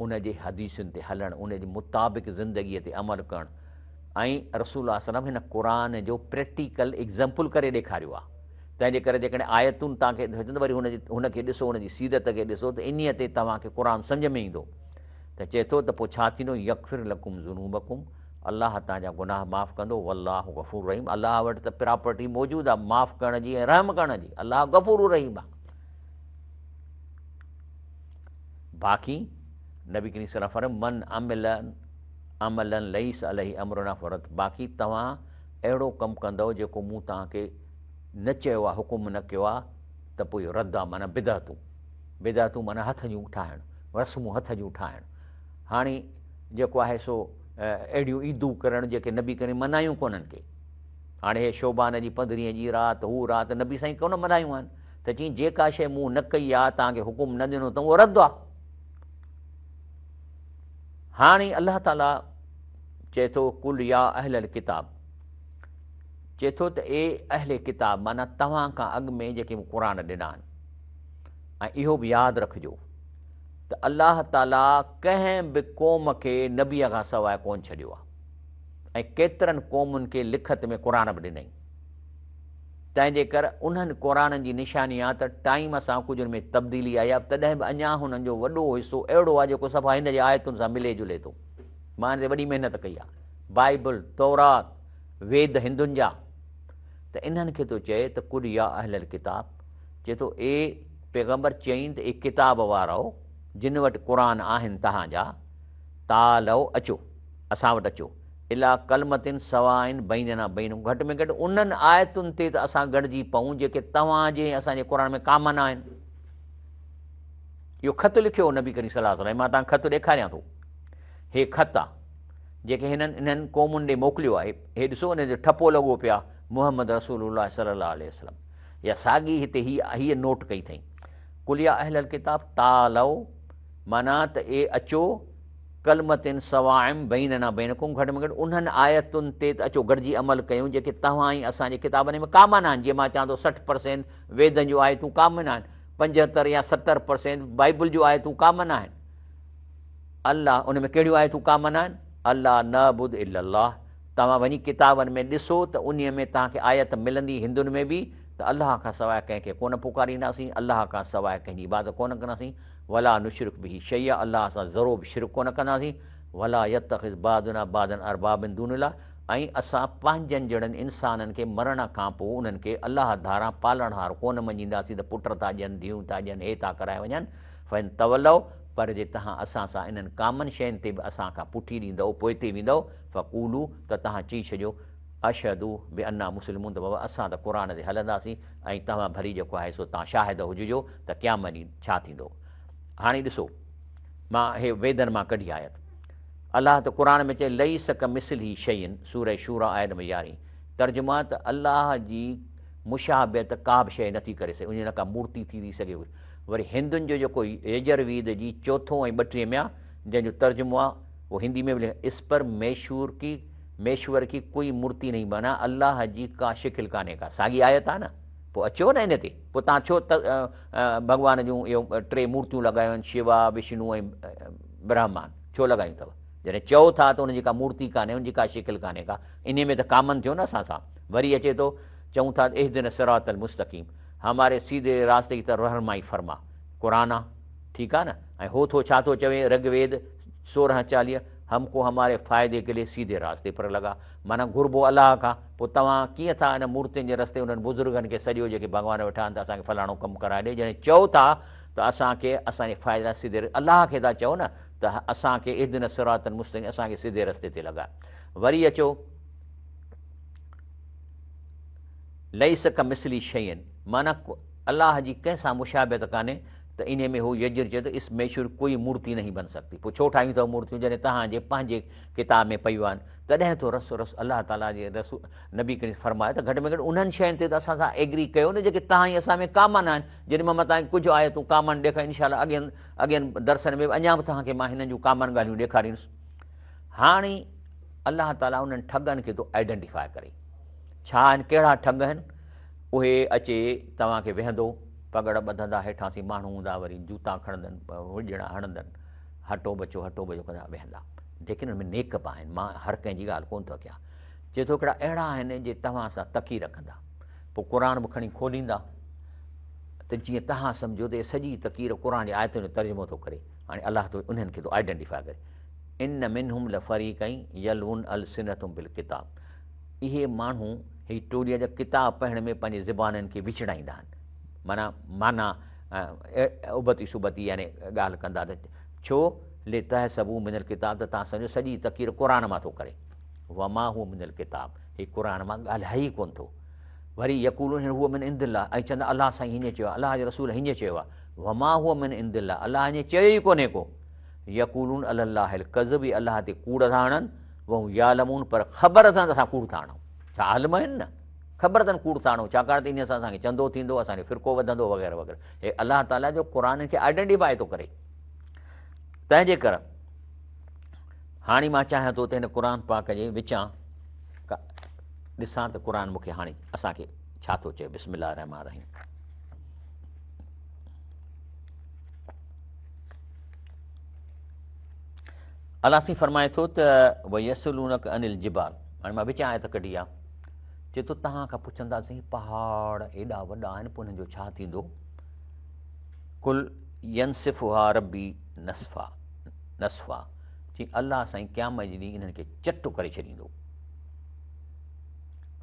S1: ان جي حديثن تي هلڻ، ان جي مطابق زندگيء تي عمل ڪرڻ ۽ رسول الله صلي الله عليه وسلم هن قرآن جو پريڪٽيڪل ايگزامپل ڪري ڏيکاريو آهي. تنهن جي ڪري جيڪڏهن آيتون توهان کي هجن ته وري هن جي هن کي ڏسو، هن جي سيرت کي ڏسو ته انهيء تي توهان کي قرآن سمجهه ۾ ايندو ته چئي ٿو ته پوء ڇا ٿيندو يغفر لڪم ذنوبڪم الله توهان جا گناهه معاف ڪندو والله غفور رحيم الله وٽ ته پراپرٽي موجود آهي معاف ڪرڻ جي ۽ رحم ڪرڻ جي الله غفور رحيم آهي باقي نبي ڪريم صلي الله عليه وسلم من عمل عملا ليس عليه امرنا فرد باقي توهان اهڙو ڪم ڪندؤ جيڪو مون توهان کي نه چيو آهي، حڪم نه ڪيو آهي ته پوء اهو رد آهي معنيٰ بدعتون. بدعتون معنيٰ هٿ جون ٺاهڻ، رسمون هٿ جون ٺاهڻ. هاڻي جيڪو آهي سو اهڙيون عيدون ڪرڻ جيڪي نبي ڪريم منايون ڪونهن ڪي. هاڻي هي شعبان جي پندرهين جي رات، هو رات نبي سائين ڪونه ملهايون آهن. ته چيائين جيڪا شيء مون نه ڪئي آهي، توهان کي حڪم نه ڏنو اٿم، اهو رد آهي. هاڻي الله تعاليٰ چئي ٿو قل يا اهل الڪتاب چئي ٿو ته اي اهل ڪتاب معنيٰ توهان کان اڳ ۾ جيڪي مون قرآن ڏنا آهن ۽ اهو به ياد رکجو ته الله تعاليٰ ڪنهن به قوم کي نبيء کان سواء ڪونه ڇڏيو آهي ۽ ڪيترن قومن کي لکت ۾ قرآن به ڏنائين تنهن جي ڪر انهن قرآنن جي نشاني آهي ته ٽائيم سان ڪجهه ان ۾ تبديلي آئي آهي تڏهن به اڃا هنن جو وڏو حصو اهڙو آهي جيڪو صفا هن جي آيتن سان ملي جلي ٿو. مان ان تي وڏي محنت ڪئي آهي. بائبل، تورات، ويد هندن جا ته انهن کي ٿو چئي ته قل يا اهل الڪتاب چئي ٿو اي پيغمبر چئين ته اي ڪتاب وارؤ جن وٽ قرآن آهن توهان جا تعالوا اچو اسان وٽ اچو الي ڪلمة سواء بيننا بينڪم گهٽ ۾ گهٽ انهن آيتن تي ته اسان گڏجي پئون جيڪي توهان جي ۽ اسان جي قرآن ۾ ڪامن آهن. اهو خط لکيو هو نبي ڪريم صلي الله عليه وسلم مان توهان کي خط ڏيکاريان ٿو. هي خط آ جيڪي هنن انهن قومن ڏي موڪليو آهي. هي ڏسو ان جو ٺپو لڳو پيو آ محمد رسول الله صلي الله عليه وسلم يا ساڳي هتي هي هيء نوٽ ڪئي اٿئين قل يا اهل الڪتاب تعالوا معنيٰ ته اي اچو ڪلمة سواء بيننا بينڪم گهٽ ۾ گهٽ انهن آيتن تي ته اچو گڏجي عمل ڪيون جيڪي توهان ۽ اسان جي ڪتابن ۾ ڪامن آهن جيئن مان چوان ٿو 60 پرسينٽ ويدن جون آيتون ڪامن آهن 75 يا 70 پرسينٽ بائبل جون آيتون ڪامن آهن الله ان ۾ ڪهڙيون آيتون ڪامن آهن الا نعبد الا الله توهان وڃي ڪتابن ۾ ڏسو ته انهي ۾ توهان کي آيت ملندي هندن ۾ به ته الله کان سواء ڪنهن کي ڪونه پڪارينداسين الله کان سواء ڪنهن جي عبادت ڪونه ڪنداسين ولا نشرڪ به شيئا الله سان ذرو به شرڪ ڪونه ڪنداسين، ولا يتخذ بعضنا بعضا اربابا من دون الله ۽ اسان پنهنجن جهڙن انسانن کي مرڻ کان پوء انهن کي الله ڌاران پالڻهار ڪونه مڃينداسين ته پٽ ٿا ڏين، ڌيئون ٿا ڏين، هي ٿا ڪرائي وڃن، فان تولوا پر جي توهان اسان سان انهن ڪامن شين تي به اسان کان پٺي ڏيندؤ، پوئتي ويندؤ، فقولوا ته توهان چئي ڇڏيو، اشهدوا بانا مسلمون ته بابا اسان ته قرآن تي هلنداسين ۽ توهان ڀلي جيڪو آهي سو توهان شاهد هججو ته قيامت ڏينهن ڇا ٿيندو. هاڻي ڏسو مان هي ويدن مان ڪڍي آيت. الله ته قرآن ۾ چئي ليس ڪمثله شيء سوره شوريٰ آيت نمبر يارهين ترجمه ته الله جي مشابهت ڪا به شيء نٿي ڪري سگهي ان جي نه ڪا مورتي ٿي ٿي سگهي وري هندن جو جيڪو يجر ويد جي چوٿون ۽ ٻٽيهين ۾ آ جنهن جو ترجمو آ اهو هندي ۾ به لکيل اس پر ميشور ڪي ميشور ڪي ڪوئي مورتي نهين بنا الله جي ڪا شڪل ڪانهي ڪا ساڳي آيت آ نه پوء اچو نه ان تي پوء تان ڇو ڀڳوان جون اهو ٽي مورتيون لڳايون آهن شوا وشنو ۽ برهمان ڇو لڳايون اٿو جڏهن چئو ٿا ته ان جي ڪا مورتي ڪانهي ان جي ڪا شڪل ڪانهي ڪا انهي ۾ ته ڪامن ٿيو نه اسان سان وري اچي ٿو چئون ٿا اهدنا الصراط المستقيم هماري سيڌي راستي ڪي طرف رهنمائي فرما قرآن آ ٺيڪ آ نه ۽ هو ٿو ڇا ٿو چوي رگ ويد سورهن چاليهه هم ڪو هماري فائدي ڪي لئي سيڌي راستي پر لگا معنيٰ گهربو الله کان پوء توهان ڪيئن ٿا ان مورتين جي رستي انهن بزرگن کي سڏيو جيڪي ڀڳوان ويٺا آهن ته اسان کي فلاڻو ڪم ڪرائي ڏي جڏهن چئو ٿا ته اسان کي اسان جي فائدي لاء سيڌي الله کي ٿا چئو نه ته اسان کي اهدنا الصراط المستقيم اسان کي سيڌي رستي تي لڳاء وري اچو ليس ڪمثله شيء معنيٰ الله جي ڪنهن سان مشابهت ڪانهي ته انهي ۾ هو يجر چئي ٿو اس ميشور ڪوئي مورتي نهين بن سگتي پوء ڇو ٺاهيون اٿو مورتيون جڏهن توهان جي پنهنجي ڪتاب ۾ پيون آهن تڏهن ٿو رس رس الله تعاليٰ جي رسول نبي ڪريم فرمايو ته گهٽ ۾ گهٽ انهن شين تي ته اسان سان ايگري ڪيو نه جيڪي توهان ۽ اسان ۾ ڪامن آهن جن مان مان توهان کي ڪجهه آيتون ڪامن ڏيکاريون انشاء الله اڳين اڳين درسن ۾ به اڃا به توهان کي مان هنن جون ڪامن ڳالهيون ڏيکاريندس هاڻي الله تعاليٰ انهن ٺڳن کي ٿو آئيڊنٽيفاء ڪري ڇا آهن ڪهڙا ٺڳ آهن اهي اچي توهان کي ويهندو، پڳڙ ٻڌندا، هيٺان سين ماڻهو هوندا، وري جوتا کڻندن، وڄڙا هڻندن، هٽو بچو هٽو بچو ڪندا ويهندا. ليڪن ان ۾ نيڪ به آهن، مان هر ڪنهن جي ڳالهه ڪونه ٿو ڪيان. چئي ٿو هڪڙا اهڙا آهن جي توهان سان تقرير ڪندا، پوء قرآن به کڻي کوليندا ته جيئن توهان سمجهو ته هي سڄي تقرير قرآن جي آيتن جو ترجمو ٿو ڪري. هاڻي الله ٿو انهن کي ٿو آئيڊنٽيفاء ڪري. ان منهم لفريقا يلوون السنتهم بالڪتاب. اهي ماڻهو هي ٽوليء جا ڪتاب پڙهڻ ۾ پنهنجي زبانن کي وچڙائيندا آهن معنيٰ معنيٰ ابتي سبتي يعني ڳالهه ڪندا ته ڇو لتحسبوا من الڪتاب ته توهان سمجهو سڄي تقرير قرآن مان ٿو ڪري وما هو من الڪتاب هي هي قرآن مان ڳالهائي ئي ڪونه ٿو. وري يقولون هو من عند الله ۽ چوندا الله سائين هيئن چيو آهي، الله جي رسول هيئن چيو آهي. وما هو من عند الله الله هيئن چيو ئي ڪونهي ڪو. يقولون علي الله الڪذب اهي الله تي ڪوڙ ٿا هڻن وهم يعلمون پر خبر اٿن ته اسان ڪوڙ ٿا هڻون. ڇا عالم آهن نه؟ خبر اٿن ڪوڙ ٿا هڻون ڇاڪاڻ ته انهيء سان اسان کي چندو ٿيندو، اسان جو فرقو وڌندو وغيره وغيره. هي الله تعاليٰ جو قرآن کي آئيڊينٽيفائي ٿو ڪري. تنهن جي ڪري هاڻي مان چاهيان ٿو ته هن قرآن پاڪ جي وچان ڏسان ته قرآن مون کي هاڻي اسان کي ڇا ٿو چئي. بسم الله الرحمن الرحيم. الله سائين فرمائي ٿو ته ويسلونک عن الجبال، هاڻي مان وچان آيت ڪڍي آ، چئي ٿو توهان کان پڇنداسين پهاڙ ايڏا وڏا آهن پوء انهن جو ڇا ٿيندو؟ قل ينسفها ربي نسفا نسفا، چي الله سائين قيامت جي ڏينهن انهن کي چٽ ڪري ڇڏيندو.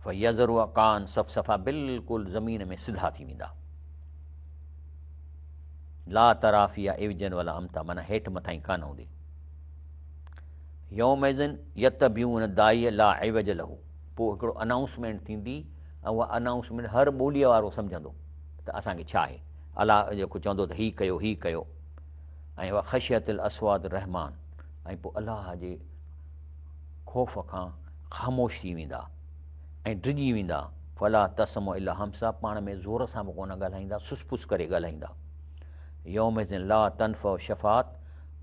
S1: فيذرها قاعا صفصفا، بلڪل زمين ۾ سڌا ٿي ويندا. لا ترا فيها عوجا ولا امتا، معنيٰ هيٺ مٿائين ڪانه هوندي. يومئذ يتبعون الداعي لا عوج له، پوء هڪڙو انائونسمينٽ ٿيندي ۽ اها انائونسمينٽ هر ٻوليء وارو سمجهندو ته اسان کي ڇا آهي. الله جيڪو چوندو ته هي ڪيو هي ڪيو. ۽ وخشيت الاصوات الرحمان، ۽ پوء الله جي خوف کان خاموش ٿي ويندا ۽ ڊڄي ويندا. فلا تسمع الا همسا، پاڻ ۾ زور سان به ڪونه ڳالهائيندا، سس پس ڪري ڳالهائيندا. يومئذ لا تنفع الشفاعت،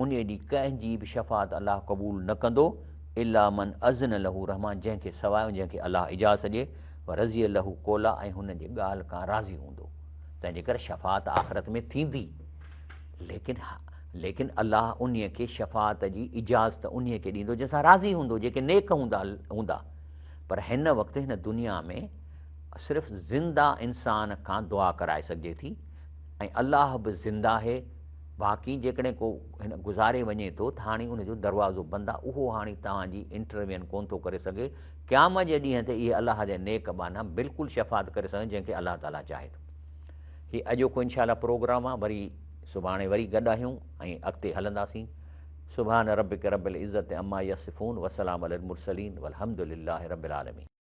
S1: انهيء ڏينهن ڪنهن جي به شفاعت الله قبول نه ڪندو، الا من اذن له الرحمان، جنهن کي سواء جنهن کي الله اجازت ڏئي، ورضي له قولا، ۽ هن جي ڳالهه کان راضي هوندو. تنهن جي ڪري شفاعت آخرت ۾ ٿيندي، ليڪن ليڪن الله انهيء کي شفاعت جي اجازت انهيء کي ڏيندو جنهن سان راضي هوندو، جيڪي نيڪ هوندا هوندا. پر هن وقت هن دنيا ۾ صرف زنده انسان کان دعا ڪرائي سگهجي ٿي ۽ الله به زنده آهي. باقي جيڪڏهن ڪو هن گذاري وڃي ٿو ته هاڻي ان جو دروازو بند آهي، اهو هاڻي توهان جي انٽروين ڪونه ٿو ڪري سگهي. قيامت جي ڏينهن تي اهي الله جا نيڪ ٻانها بلڪل شفاعت ڪري سگهن جنهن کي الله تعاليٰ چاهي ٿو. هي اڄوڪو انشاء الله پروگرام آهي، وري سڀاڻي وري گڏ آهيون ۽ اڳتي هلنداسين. سبحان ربک رب العزت عما يصفون وسلام علي المرسلين والحمد لله رب العالمين.